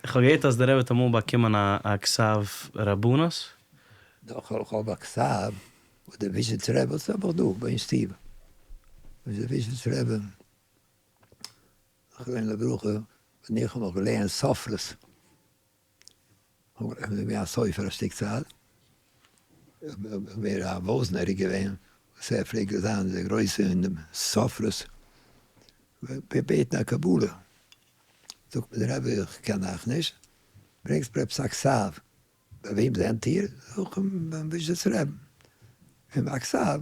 איך האב געהערט אז דער רבי האט אמאל באקומען א כתב רבנות. דאך איך האב א כתב וואס דער וויזשניצער רבי האט האב איך דא ביי אין שטוב. וואס דער וויזשניצער רבי זכרונו לברכה ווען איך האב נאך געלערנט סופרות. איך בין געווען א סופר א שטיק צייט, איך בין רב וואזנער איז געווען וואס ער פלעגט זיין דער גרויסע אין דעם סופרות, בעטן א קבלה, זאגט מיר דער רבי איך קען אייך נישט, ברענגסט מיר עפעס א כתב, ביי וועם זענט איר? זאג איך אים ביים וויזשניצער רבין, און א כתב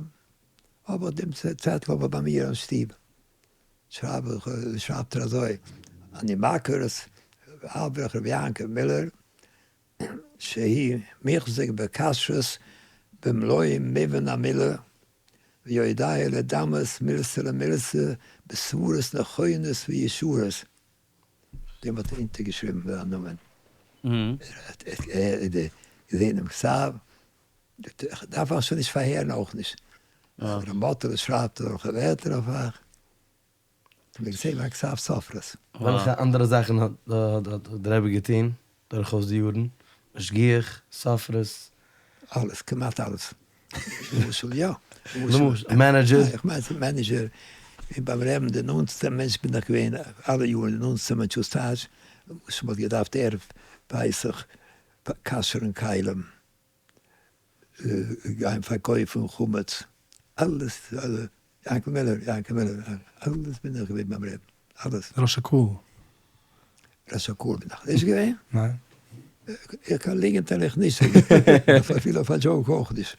האב איך דעם צעטל אבער ביי מיר אין שטוב. שרייבט ער אזוי, אני מכיר את האברך רבי יעקב מילער שהי' מוחזק בכשרות במלוא מובן המילה ויודע לדמות מילתא למילתא בסברות נכונות וישרות, דעם האט ער אונטערגעשריבן זיין נאמען, ער האט געזען דעם כתב, דארף איך שוין נישט פארהערן אויך נישט, ר' מאטעלע שרייבט אזעלכע ווערטער אויף אייך, מיר זעהן א כתב סופרות. וועלכע אנדערע זאכן האט דער רבי געטון דורכאויס די יארן? משגיח, סופרות? אלעס, כמעט אלעס. למשל יא. למשל, manager? איך מיין manager. און ביים רעבן די נאנטסטע מענטש בין איך געווען אלע יארן די נאנטסטע מענטש וואס טייטש וואס מ'האט געדארפט ערב פסח כשר'ן כלים גיין פארקויפן חמץ אלעס יענקל מילער יענקל מילער אלעס בין איך געווען ביים רעבן אלעס. ראש הקהל. ראש הקהל בין איך נישט געווען. ניין. איך קיין ליגענט וועל איך נישט זאגן אפילו אויף א דזשאוק אויך נישט.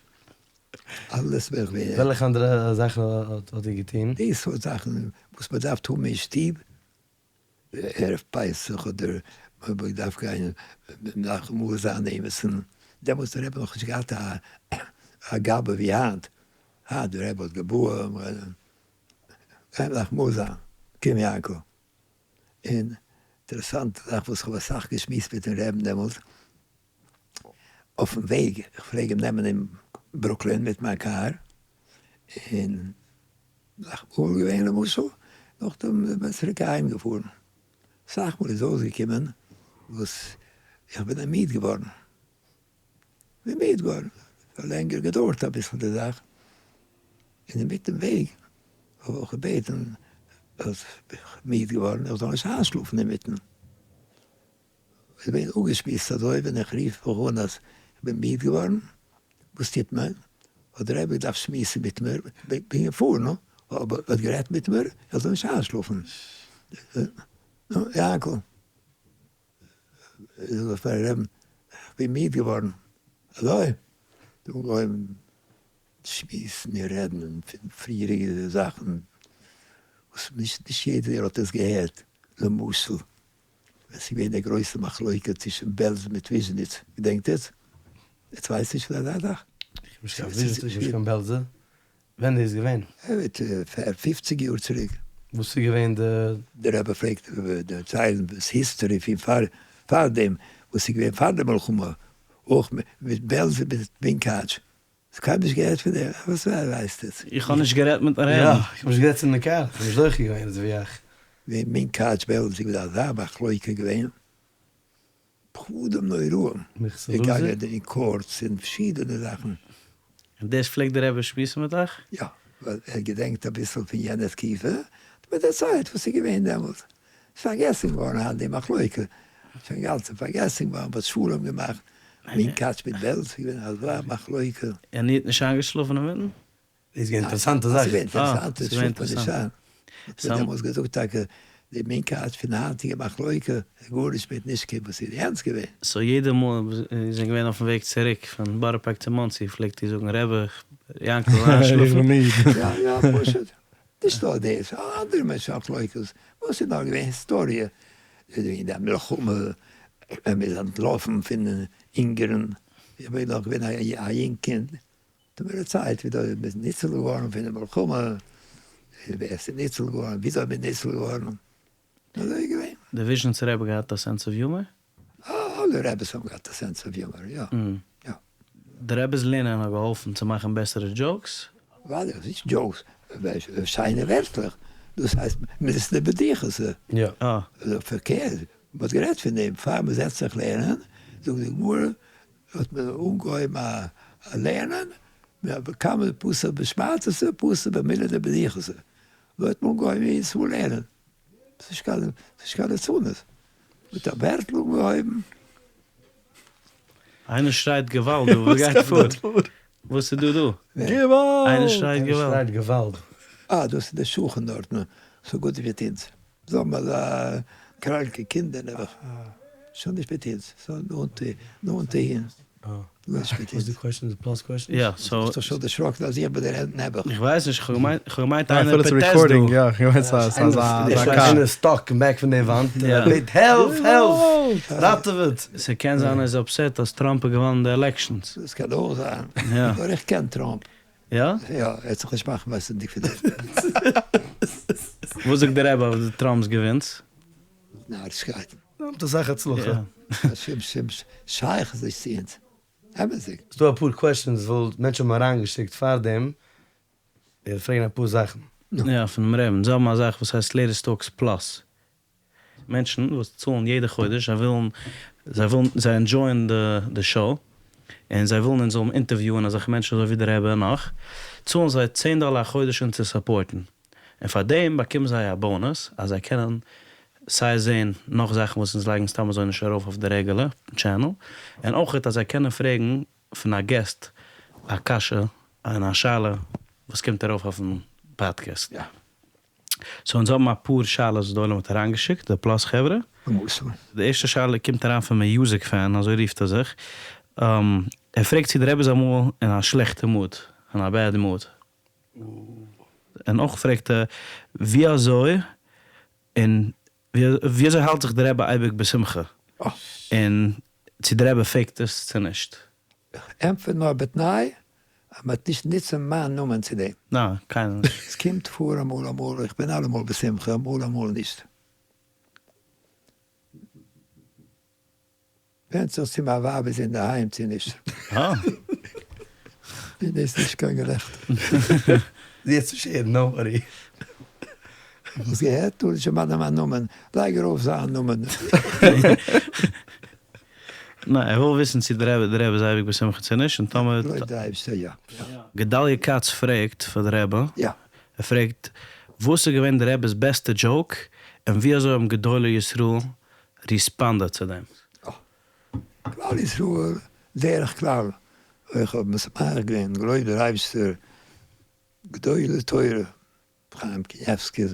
אלעס בין איך געווען. וועלכע אנדערע זאכן האט איר געטון? די סארט זאכן וואס מען דארף האבן אין שטוב, ערב פסח אדער אויב מען דארף גיין מנחם אבל זיין עימיצן, דעמאלטס האט דער רבי נאכנישט געהאט א גבאי ווי היינט, היינט דער רבי האט גבאים, גיין מנחם אבל זיין, קום יענקל. און אינטערעסאנטע זאך וואס כ'האב אסאך געשמועסט מיטן רעבן דעמאלטס, אויפן וועג, איך פלעג אים נעמען אין ברוקלין מיט מיין קאר, און מנחם אבל געווען למשל, נאכדעם איז מען צוריק אהיים געפארן, אסאך מאל איז אויסגעקומען וואס איך בין מיד געווארן, בין מיד געווארן, ס'האט לענגער געדויערט אביסל די זאך, און אינמיטן וועג האב איך געבעטן אז איך בין מיד געווארן איך זאל נישט איינשלאפן אינמיטן. איז געווען אפגעשמועסט אזוי ווען איך רוף מיך אן אז איך בין מיד געווארן, וואס טוט מען? האט דער רבי געדארפט שמועסן מיט מיר, בין געפארן, אבער האט גערעדט מיט מיר איך זאל נישט איינשלאפן. נו, יענקל, זאג איך פארן רבי'ן, איך בין מיד געווארן, אזוי? האט אנגעהויבן שמועסן און רעדן פון פריעריגע זאכן וואס נישט יעדער האט עס געהערט, למשל ווען ס'איז געווען די גרויסע מחלוקה צווישן בעלז מיט וויזשניץ, געדענקט עטס? עטס ווייסט נישט פון אזא זאך? איך בין נישט קיין וויזשניצער, איך בין נישט קיין בעלזער. ווען איז דאס געווען? פופציג יאר צוריק. וואס איז געווען די. די רבי פלעגט דערציילן דאס היסטארי פון פאר פארדעם, וואס איז געווען פאר די מלחמה, אויך מיט בעלז און מיט מונקאטש. האסט קיינמאל נישט געהערט פון דעם? וואס ווייסט עטס? איך האב נישט גערעדט מיטן רעבן. יא, איך האב נישט געזעצן אין די קאר, איך בין נישט זוכה געווען אזוי ווי אייך. ווען מונקאטש בעלז איז געווען אזא מחלוקה געווען, פחדים נוראים, געגאנגען אין קאורטס און פארשידענע זאכן. און דאס פלעגט דער רבי שמועסן מיט אייך? יא, ווייל ער געדענקט אביסל פון יענע תקופה, האט מיר דערציילט וואס איז געווען דעמאלט. ס'איז פארגעסן געווארן היינט די מחלוקה, שוין אינגאנצן פארגעסן געווארן, מ'האט שלום געמאכט, מונקאטש מיט בעלז איז געווען אזא מחלוקה. און איר האט נישט איינגעשלאפן אינמיטן? איז געווען אינטערעסאנטע זאך. ס'איז געווען אינטערעסאנט, עס שלאפט מען נישט איין. האט מיר דעמאלטס געזאגט טאקע די מונקאטש פון די היינטיגע מחלוקה איז גארנישט מיט נישט קיין וואס איז יענץ געווען. סאו יעדע מאל איר זענט געווען אויפן וועג צוריק פון בארא פארק צו מאנסי פלעגט איר זאגן רבי יענקל איז איינשלאפן? יא יא פשוט. נישט נאר דאס, אנדערע מענטשן מחלוקת, וואס איז נאר געווען היסטאריע, וועגן די מלחמה, ווען מ'איז אנטלאפן פון אונגערן, איך בין נאך געווען א יונג קינד, האט מען מיר דערציילט וויאזוי מ'איז ניצול געווארן פון די מלחמה, ווער ס'איז ניצול געווארן, וויאזוי מ'איז ניצול געווארן, אזוי איז געווען. די וויזשניצער רבי געהאט א סענס אוו יומער? אלע רביס האבן געהאט א סענס אוו יומער, יא. יא. די רבי'ס לערנען האט געהאלפן צו מאכן בעסערע דזשאוקס? אוודאי, נישט דזשאוקס, שיינע ווערטלעך, דאס הייסט מילתא דבדיחותא. יא. פארקערט, מען האט גערעדט פון דעם פאר מען זעצט זיך לערנען, זאגט די גמרא, האט מען אנגעהויבן א לערנען, קמא פתח בשמעתתא פתח במילי דבדיחותא, אזוי האט מען אנגעהויבן יעדעס מאל לערנען. ס'איז נישט קיין ליצנות. מיט א ווערטל אנגעהויבן. איינער שרייט געוואלד דא, וואס גייט פאר? וואס איז דא דא? געוואלד! איינער שרייט געוואלד. געוואלד! אה, דאס איז דער שכן דארטן, ס'איז גוט מיט אונז. זיי האבן אזא קראנקע קינדער נעבעך. שוין נישט מיט אונז, ס'איז נאנט אהין. יא, סאו. ביסט דאך שוין דערשראקן אז איך בין דער נעבעך. איך ווייס נישט, כ'האב געמיינט איינער פראטעסט דא. יא, כ'האב געמיינט ס'איז א קאר. איינער איז סטאק אין בעק פון די וואנט און ער בעט העלפ! העלפ! ראטעוועט! ס'קען זיין ער איז אפסעט אז טראמפ האט געוואנען די עלעקשאנס. דאס קען אויך זיין. נאר איך קען טראמפ. יא? יא, ער וועט זיך נישט מאכן וויסנדיג פון דעם. וואס זאגט דער רבי אויף די טראמפ'ס געווינס? נארישקייטן. נעמט אסאך הצלחה. שום שום שייכות נישט צו אונז. אמת'דיג. ס'דא אפאר קוועשאנס וואס מענטשן האבן אריינגעשיקט פארדעם, איך פרעגן אפאר זאכן. יא, פונעם רעבען. זיי האבן א זאך וואס הייסט לעיטעסט טאלקס פלאס. מענטשן וואס צאלן יעדע חודש, זיי ווילן, זיי ווילן, זיי ענדזשויען די שאו, און זיי ווילן אונז זאלן אינטערוויוען אזעלכע מענטשן אזוי ווי די רבי און נאך, צאלן זיי צען דאלער א חודש אונז צו סופארטן. און פאר דעם באקומען זיי א bonus אז זיי קענען סיי זעהן נאך זאכן וואס אונז לייגן סתם אזוי נישט ארויף אויף די regular channel, און אויכעט אז זיי קענען פרעגן פון א guest א קשיא און א שאלה וואס קומט ארויף אויפן פאדקעסט. so אונז האבן אפאר שאלות וואס די עולם האט אריינגעשיקט, די Plus חברה. די ערשטע שאלה קומט אריין פון Music Fan, אזוי רופט ער זיך. ער פרעגט צו די רבי איז אמאל אין א שלעכטע mood, אין א bad mood. און אויך פרעגט ער ווי אזוי און ווי אזוי האלט זיך די רבי אייביג בשמחה, און צו די רבי fake ט עס צו נישט. איך ענטפער נאר בתנאי אז מ'וועט נישט נוצן מיין נאמען צו דעם. ניין, קיינער נישט. עס קומט פאר אמאל אמאל, איך בין אלעמאל בשמחה, אמאל אמאל נישט. ווענדט זיך צו מיין ווייב איז אינדערהיים צו נישט. אה. און דאס איז נישט קיין געלעכטער. זי וועט נישט הערן, no worry. האסט געהערט? טאר נישט דערמאנען מיין נאמען, לייג ארויף זיין נאמען. ניין, ער וויל וויסן צו די רבי די רבי איז אייביג בשמחה צו נישט, און טאמער. לויט די אייבערשטער יא. גדליה כץ פרעגט פאר די רבי. יא. ער פרעגט, וואס איז געווען די רבי'ס בעסטע joke, און ווי אזוי האבן גדולי ישראל responded צו דעם? אה. כלל ישראל דרך כלל, איך האב משמח געווען, געלויבט דער אייבערשטער, גדולי תורה, חיים קניבסקי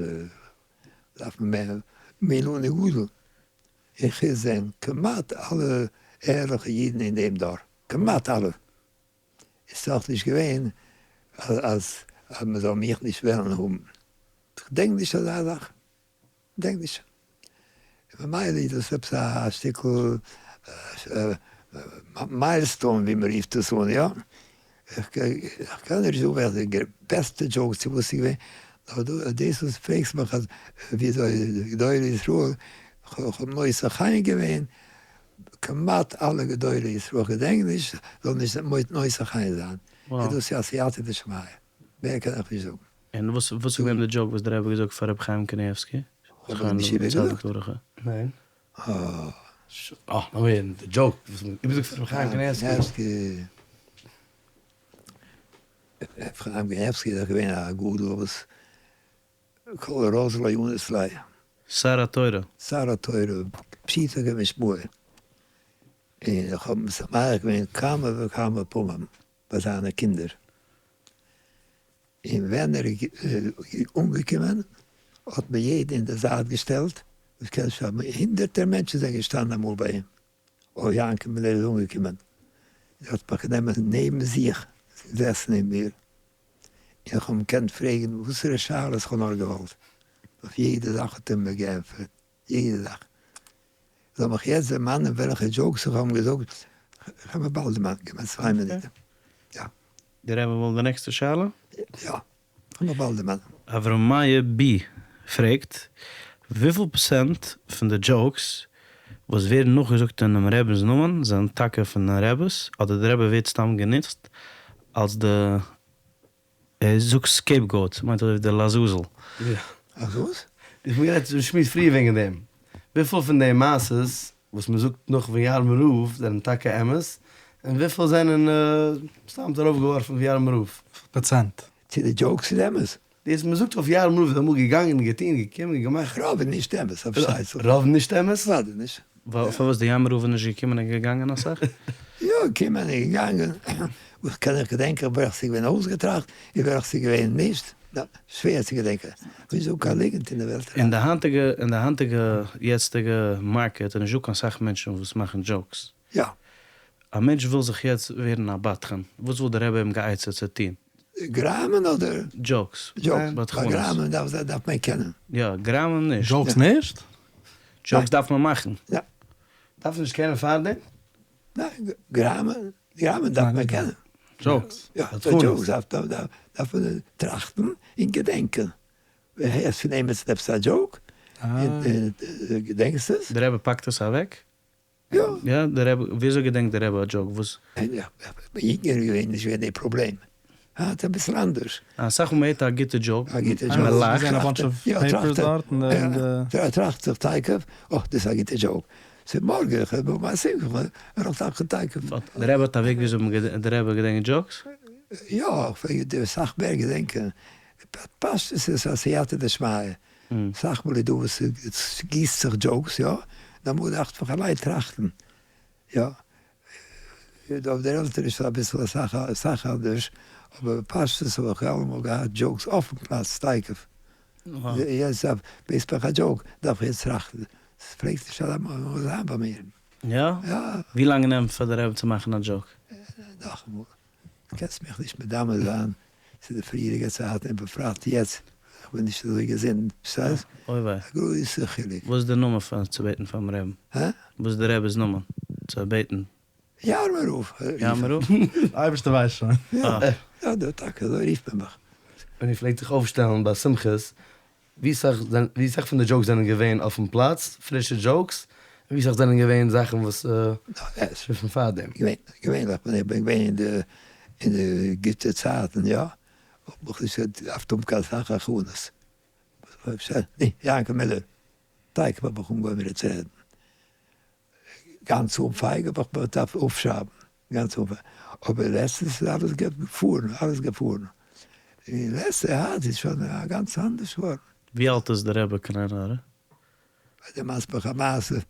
דארף מען מער מי לנו גדול, איך זען כמעט אלע ערליכע אידן אין דעם דור, כמעט אלע, איז דאך נישט געווען אז מען זאל מיך נישט וועלן האבן, כ'דענק נישט אזא זאך. כ'דענק נישט. ממילא איז דאס עפעס א שטיקל milestone ווי מען רופט עס אן, יא? איך קען נישט זאגן וועלכע די בעסטע joke צו וואס ס'איז געווען, נאר דאס וואס פרעגסט מיך אז וויאזוי גדולי ישראל, כ'האב נושא חן געווען כמעט אלע גדולי ישראל, כ'געדענק נישט, זאל נישט נושא חן זיין, איז דאס יא סייעתא דשמיא, מער קען איך נישט זאגן. און וואס איז געווען די joke וואס די רבי האט געזאגט פאר רבי חיים קניבסקי? האב איך נישט איבערגעזאגט? ניין. אה, לאמיר הערן די joke וואס מ'האט איבערגעזאגט פאר רבי חיים קניבסקי. רבי חיים קניבסקי איז דאך געווען א גדול וואס כל רז לא אניס ליה. שר התורה. שר התורה, פשוטו כמשמעו. און איך האב משמח געווען כמה וכמה פעמים ביי זיינע קינדער. און ווען ער איז אנגעקומען האט מען יעדן אין די זייט געשטעלט, וואס קען נישט האבן, הונדערטער מענטשן זענען געשטאנען אמאל ביי אים, אוי יענקל ווען ער איז אנגעקומען, ער האט מיך גענומען נעבן זיך, געזעסן נעבן מיר, און איך האב אים געקענט פרעגן וואסערע שאלות איך האב נאר געוואלט, אויף יעדע זאך האט ער מיר געענטפערט, יעדע זאך. זאל מיך יעצט דערמאנען וועלכע jokes איך האב אים געזאגט, איך האב מיר באלד דערמאנט, גיב מיר צוויי מינוט. יא. די רבי וויל די נעקסטע שאלה? יא, איך האב מיר באלד דערמאנט. אברהם מאיר ב פרעגט, וויפיל פראצענט פון די jokes וואס ווערן נאכגעזאגט אינעם רבינ'ס נאמען זענען טאקע פון די רבי'ס, אדער די רבי ווערט סתם גענוצט אלס די ער זאגט scapegoat, מיינט אזוי ווי די לעזאזל. יא. אז וואס? איך האב גערעדט שמועס פריער וועגן דעם. וויפיל פון די מעשות וואס מען זאגט נאך פון יארמער רב זענען טאקע אמת, און וויפיל זענען סתם ארויפגעווארפן פון יארמער רב? פראצענט. צו די jokes איז אמת? דאס מען זאגט אויף יארמער רב איז אמאל געגאנגען און געטון געקומען געמאכט. רוב איז נישט אמת, פארשטייט זיך. רוב נישט אמת? אוודאי נישט. פארוואס די יארמער רב איז נישט געקומען און געגאנגען אסאך? יא, געקומען און געגאנגען, וואס קען איך געדענקען וועלכע ס'איז געווען אויסגעטראכט און וועלכע ס'איז געווען נישט, שווער צו געדענקען, נישט דא קיין ליגנט אין די וועלט אריין. אין די היינטיגע אין די היינטיגע יעצטיגע market איז נישטא קיין סאך מענטשן וואס מאכן jokes. יא. א מענטש וויל זיך יעצט ווערן א בדחן, וואס וואלט די רבי אים גע'עצה'ט צו טון? גראמען אדער? jokes. jokes. ביי גראמען דארף דארף מען קענען. יא, גראמען נישט. jokes נישט? jokes דארף מען מאכן. יא. דארף נישט קענען פארדעם? ניין, גראמען, גראמען דארף מען קענען. jokes. יא, jokes דארף מען טראכטן און געדענקען. הערסט פון עימיצן עפעס א joke, און געדענקסט עס. די רבי פאקט עס אוועק? יא. יא, די רבי, וויאזוי געדענקט די רבי א joke? וואס? איך בין יונגער געווען נישט געווען די פראבלעם, היינט אביסל אנדערש. אסאך מאל מ'הערט א גוטע joke, א גוטע joke, מ'לאכט. יא, טראכט זיך תיכף, אה דאס איז א גוטע joke, ס'איז מארגן, איך האב מיין שמחה, ער האט טאקע תיכף. די רבי האט א וועג וויאזוי די רבי געדענקט jokes? יא, איך פלעג אסאך מער געדענקען. פשטות איז א סייעתא דשמיא, אסאך מאל איז דא וואס ס'גיסט זיך jokes יא, און אמאל דארף מען אליין טראכטן יא, אויף דער עלטער איז שוין אביסל אסאך אסאך אנדערש, אבער בפשטות האב איך אלעמאל געהאט jokes אויפן פלאץ תיכף, יעצט דארף בעטסט מיך א joke דארף איך יעצט טראכטן, ס'פלעגט נישט אלעמאל זיין ביי מיר. יא? ווי לאנג נעמט פאר די רבי צו מאכן א joke? נאכאמאל, קענסט מיך נישט מדמה זיין צו די פריעריגע צייטן און בפרט יעצט, איך בין נישט אזוי געזונט, פארשטייסט? אוי וויי. א גרויסע חילוק. וואס איז די נאמען פאר צו בעטן פארן רעבן? הא? וואס איז די רעבעס נאמען צו בעטן? יארמער רב. יארמער רב? אייבערשטער ווייסט שוין. יא יא טאקע אזוי רופט מען מיך. ווען איר פלעגט זיך אויפשטעלן ביי שמחות, ווי סאך ווי סאך פון די jokes זענען געווען אויפן פלאץ, פרישע jokes, און ווי סאך זענען געווען זאכן וואס שוין פון פארדעם? געווענליך ווען איך בין געווען אין די אין די גוטע צייטן יא, האב איך נישט געדארפט האבן קיין סאך הכנות. יענקל מילער, תיכף האב איך אנגעהויבן צו רעדן. גאנץ אנפאנג האב איך געדארפט אויפשרייבן גאנץ אנפאנג, אבער לעצטנס איז אלעס געפארן, אלעס געפארן, און לעצטע יאר איז שוין גאנץ אנדערש געווארן. ווי אלט איז די רבי קיין עין הרע? דו מאכסט מיך א מעשה, איז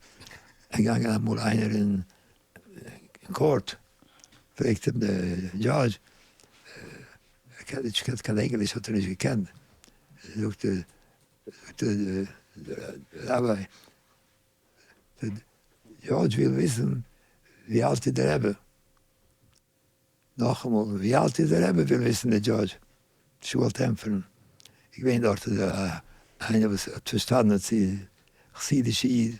געגאנגען אמאל איינער אין court, פרעגט אים די judge, ער קען נישט קיין ענגליש האט ער נישט געקענט, זאגט ער, זאגט דער רבי, דער judge וויל וויסן ווי אלט איז דער רבי. נאכאמאל, ווי אלט איז דער רבי וויל וויסן דער judge. נישט געוואלט ענטפערן. איז געווען דארט איינער וואס האט פארשטאנען צו חסידישע איד.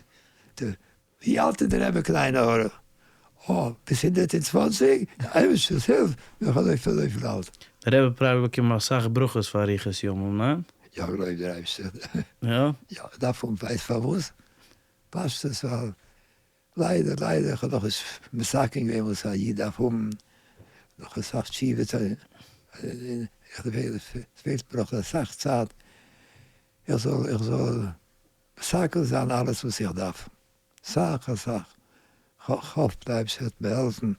ווי אלט איז דער רבי קיין עין הרע? אה, ביז 120? אייבערשטער'ס הילף בין איך אזויפיל אלט. דער רבי פראבעבלי באקומען אסאך ברכות פאר אריכות ימים, ניין? יא געלויבט דער אייבערשטער. יא? יא, דארף האבן ווייסט פארוואס? פשטות ווייל ליידער ליידער איך האב נאך נישט מתקן געווען וואס א איד דארף האבן, נאך אסאך תשובה צו עס פעלט מיר נאך אסאך צייט איך זאל איך זאל מתקן זיין אלעס וואס איך דארף, אסאך אסאך, כ'האף די אייבערשטער וועט מיר העלפן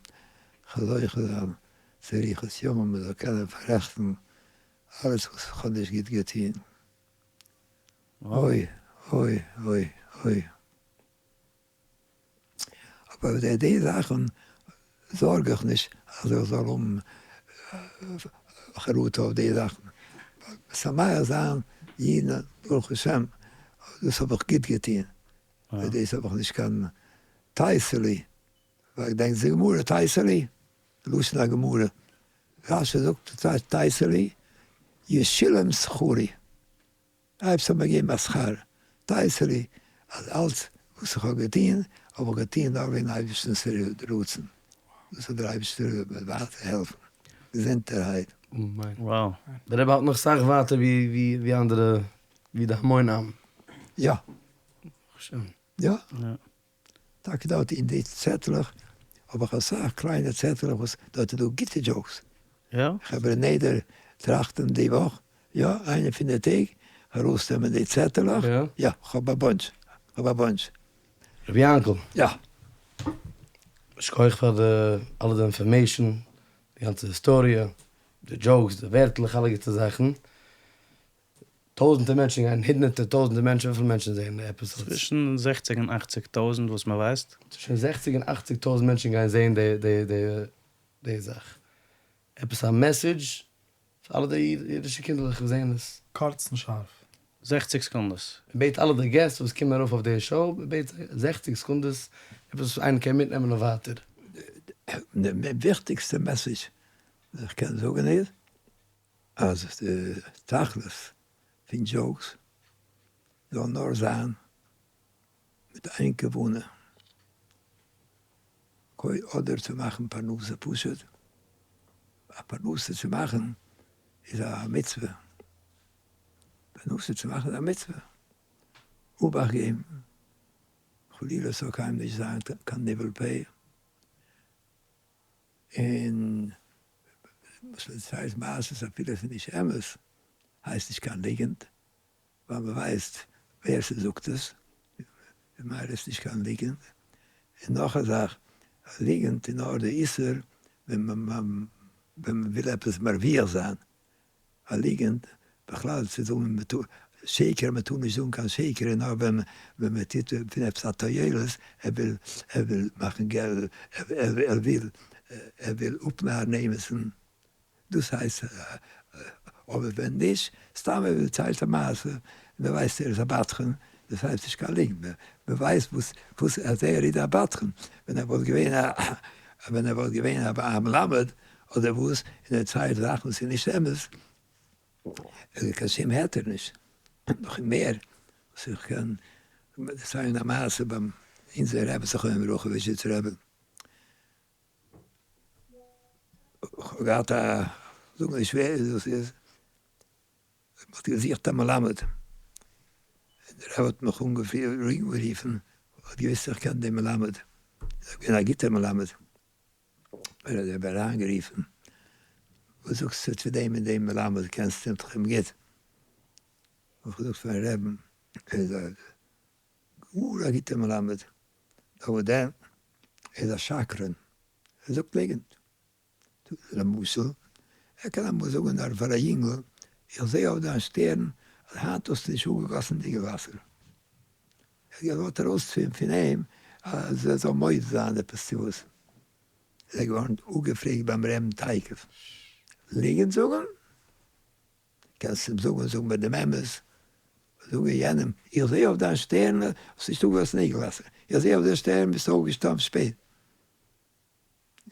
כ'זאל זוכה זיין צו אריכות ימים מ'זאל קענען פאררעכטן אלעס וואס איך האב נישט גוט געטון. אוי אוי אוי אוי. אבער די די זאכן זארג איך נישט אז איך זאל האבן חרטה אויף די זאכן. משמח זיין אידן ברוך השם דאס האב איך גוט געטון, אויף דאס האב איך נישט קיין טייסעלי, ווייל געדענקסט די גמרא טייסעלי? לשון הגמרא, רשי זאגט תעשה לי ישולם שכרי, אייבערשטער האט מיר געגעבן א שכר, תעשה לי, אז אלץ וואס איך האב געטון, האב איך געטון נאר וועגן אייבערשטנ'ס רצון, דאס זאל דער אייבערשטער מיר ווייטער העלפן, געזונטערהייט. אמן. דער רבי האלט נאך סאך ווייטער ווי אנדערע, ווי די המון עם. יא. יא. טאקע דארט אין די צעטלעך האב איך אסאך קליינע צעטלעך וואס דארט איז דא גוטע jokes. יא? איך האב בלי נדר טראכטען די וואך, יא, איינע פון די טעג, ארויסנעמען די צעטעלעך, יא, כ'האב א bunch, כ'האב א bunch. רבי יענקל. יא. שכוח פאר די אלע די information, די גאנצע היסטאריע, די jokes, די ווערטלעך, אלע גוטע זאכן. טויזענטער מענטשן גייען, הונדערטער טויזענטער מענטשן, וויפיל מענטשן זעען די episodes? צווישן זעכציג און אכציג טויזענט וואס מען ווייסט. צווישן זעכציג און אכציג טויזענט מענטשן גייען זעען די זאך. עפעס א message פאר אלע די אידישע קינדערלעך וואס זעען עס. קורץ און שארף. זעכציג סעקונדעס. מען בעט אלע די guests וואס קומען ארויף אויף די show, מען בעט זיי זעכציג סעקונדעס, עפעס וואס איינער קען מיטנעמען אויף ווייטער. די וויכטיגסטע message וואס איך קען זאגן איז, אז די תכלית פון jokes זאל נאר זיין מיט איין כוונה, אדער צו מאכן פרנסה פשוט, א פרנסה צו מאכן איז א מצוה, פרנסה צו מאכן איז א מצוה, אבאכט געבן חלילה ס'זאל קיינעם נישט זיין קיין ניבול פה. און וואס מען דערציילט מעשות אפילו עס איז נישט אמת הייסט נישט קיין ליגענט ווייל מען ווייסט ווער ס'זאגט עס ממילא איז נישט קיין ליגענט, און נאך א זאך א ליגענט איז נאר די איסור ווען מען וויל עפעס מרוויח זיין, א ליגענט. בכלל צו זאגן מען טאר שקר מען טאר נישט זאגן קיין שקר און נאר ווען ווען מען טוט פון עפעס א תועלת ער וויל ער וויל מאכן געלט ער וויל ער וויל אפנארן עימיצן דאס הייסט אבער ווען נישט סתם ער דערציילט א מעשה און מען ווייסט ער איז א בדחן דאס הייסט נישט קיין ליגנט מען ווייסט וואס וואס אז ער איז א בדחן ווען ער וואלט געווען א ווען ער וואלט געווען א מלמד אדער וואס און ער דערציילט זאכן וואס איז נישט אמת איז קיין שום היתר נישט. נאך מער וואס איך קען דערציילן א מעשה ביים אונזער רבי זכרונו לברכה וויזשניצער רבי. כ'האב געהאט א, זאג נישט ווער דאס איז, מ'האט געזוכט א מלמד, און דער רבי האט מיך אנגערופן, האט געוויסט איך קען דעם מלמד, איז געווען א גוטער מלמד, האט דער רבי אריינגערופן, וואס זאגסטו צו דעם און דעם מלמד, קענסט אים דאך אים גוט? האב איך געזאגט פארן רעבן, ער איז א גאר א גוטער מלמד, אבער דער איז א שקרן, ער זאגט ליגנט. למשל, ער קען אמאל זאגן נאר פאר א יונגל, איך זעה אויף דיין שטערן אז היינט האסטו נישט אפגעגאסן די וואסער. ער האט געוואלט ארויסציען פון אים אז ער זאל מודה זיין עפעס צו וואס. איז ער געווארן אפגעפרעגט ביים רעבן תיכף. ליגנט זאגן? קענסט אים זאגן זאג מיר דעם אמת, זאג יענעם, איך זעה אויף דיין שטערן האסט נישט אפגעגאסן נעגל וואסער, איך זעה אויף דיין שטערן ביסט אויפגעשטאנען שפעט.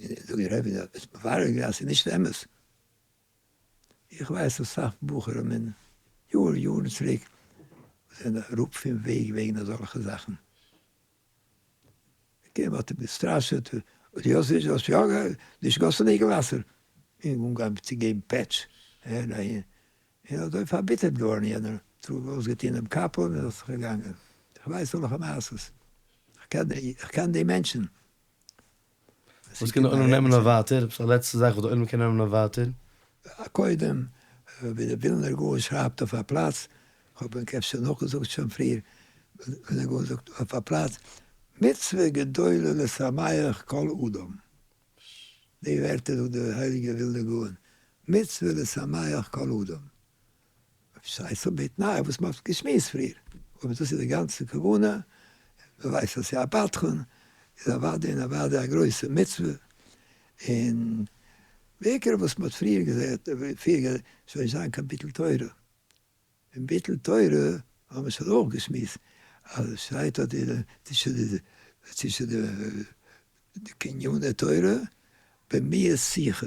זאג איך רבי האסט מברר געווען אז ס'איז נישט אמת? איך ווייס אסאך בחורים אין יארן יארן צוריק וואס זענען אראפ פון וועג וועגן אזעלכע זאכן. כן, מ'האט אים געסטראשעט, דו האסט נישט, האסט יא נישט געגאסן נעגל וואסער, און אנגעהויבן צו געבן פעטש, אהער אהין, און אזוי פארביטערט געווארן יענער, האט אויסגעטון דעם קאפל און איז זיך געגאנגען. איך ווייס אזעלכע מעשות, איך קען די מענטשן. וואס קען די עולם נעמען אויף ווייטער? עפעס א לעצטע זאך וואס די עולם קען נעמען אויף ווייטער? קודם, ווי דער ווילנער גאון שרייבט אויף א פלאץ, כ'האב ענק אפשר נאכגעזאגט שוין פריער, ווילנער גאון זאגט אויף א פלאץ, מצוה גדולה לשמח כל אדם. די ווערטער זאגט דער הייליגער ווילנער גאון, מצוה לשמח כל אדם. ס'איז בתנאי וואס מ'האט געשמועסט פריער, אבער דאס איז די גאנצע כוונה, מ'ווייסט אז ס'איז א בדחן, איז אוודאי און אוודאי א גרויסע מצוה, און בעיקר וואס מ'האט פריער געזעהט, פריער ס'זאל נישט זיין קיין ביטול תורה, און ביטול תורה האבן מיר שוין אויך געשמועסט, אז עס שטייט אז די צווישן די קניני תורה במיעוט שיחה,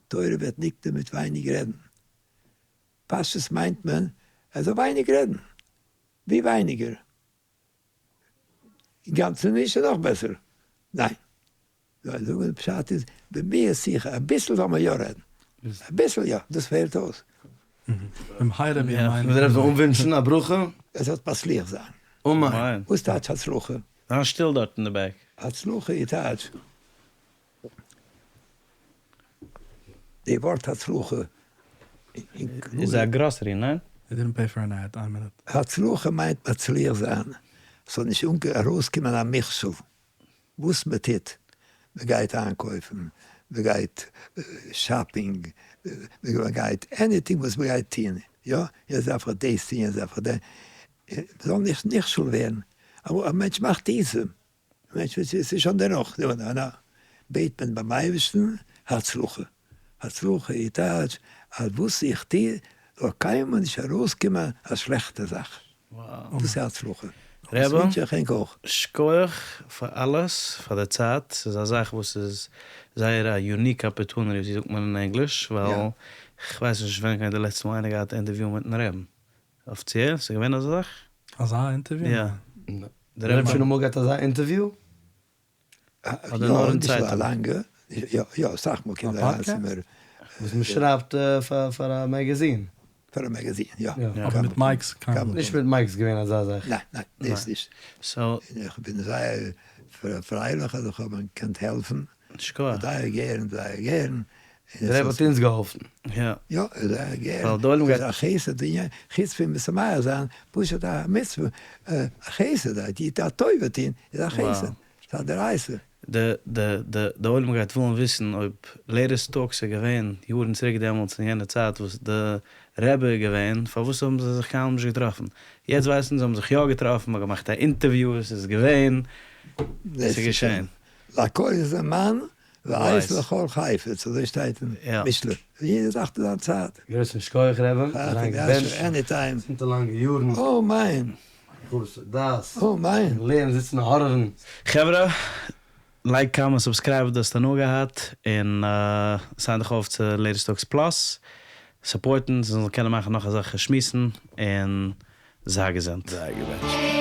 תורה ווערט נקנה מיט ווייניג רעדן, פשטות מיינט מען ער זאל ווייניג רעדן, ווי ווייניגער, אינגאנצן נישט איז נאך בעסער, ניין, זיי זאגן פשט איז במיעוט שיחה, אביסל זאל מען יא רעדן, אביסל יא, דאס פעלט אויס. במהרה בימינו. מ'דארף זיך אנווינטשן א ברכה. עס זאל מצליח זיין. אמן. וואס טייטש הצלחה? זיין שטיל דארט אין די back. הצלחה איז טייטש די ווארט הצלחה איז א גראסערי, ניין? They didn't pay for an ad, איין מינוט. הצלחה מיינט מצליח זיין, ס'זאל נישט ארויסקומען א מכשול וואס מען טוט, מען גייט איינקויפן, מען גייט shopping, מען גייט anything וואס מען גייט טון, יא, יעצט דארף איך דאס טון, יעצט דארף איך דעם, מען זאל נישט נכשל ווערן, א מענטש מאכט טעותים, מענטש וואס איז שוין דערנאך, בעט מען ביים אייבערשטן הצלחה, הצלחה איז טייטש אז וואס איך טו זאל קיינמאל נישט ארויסקומען א שלעכטע זאך, דאס איז הצלחה, דאס ווינטש איך ענק אויך. שכוח פאר אלעס, פאר די צייט, ס'איז א זאך וואס איז זייער א unique opportunity ווי זאגט מען אין ענגליש, ווייל כ'ווייס נישט ווען די לעצטע מאל איינער געהאט א אינטערוויו מיטן רעבן, אפיציעל? ס'איז געווען אזא זאך? אזא אינטערוויו? יא. דער רבי שוין אמאל געהאט אזא אינטערוויו? אדער נאר אין יא, נישט צייטונג? א לאנגע, יא יא אסאך מאל קומט אריין צו מיר. וואס מען שרייבט פאר א magazine? פאר א magazine, יא. אבער מיט mics קיינמאל. נישט מיט mics געווען אזא זאך. ניין ניין דאס נישט. סאו. איך בין זייער פרייליך אז איך האב אים געקענט העלפן. שכוח. זייער גערן זייער גערן. דער רבי האט אונז געהאלפן. יא. יא, זייער גערן. ווייל די עולם גייט. ס'איז א חסד ענין, חוץ פון משמח זיין, פשוט א מצוה, א חסד, א טובה טון איז א חסד, ס'איז א דאורייתא. די די די די עולם גייט ווילן וויסן אויב לעיטעסט טאלקס איז געווען יארן צוריק דעמאלטס אין יענע צייט וואס די רבי איז געווען פארוואס האבן זיי זיך קיינמאל נישט געטראפן? יעצט ווייסן זיי האבן זיך יא געטראפן מ'האט געמאכט א אינטערוויו עס איז געווען עס איז געשען. לכל זמן ועת לכל חפץ, אזוי שטייט אין משלי, יעדע זאך האט זיין צייט. גרויסן שכוח רבי, זיין געבענטשט, עניטיים, געזונטע לאנגע יארן, אמן, הרחבת הדעת, אמן, לערנען זיצן און הארעווען. חברה, לייק קאמענט סובסקרייב אויב דו האסט הנאה געהאט, און סיין דיך אויף צו לעיטעסט טאלקס פלאס, סופארט אונז מיר זאלן קענען מאכן נאך אזעלכע שמועסן, און זיי געזונט. זיי געבענטשט.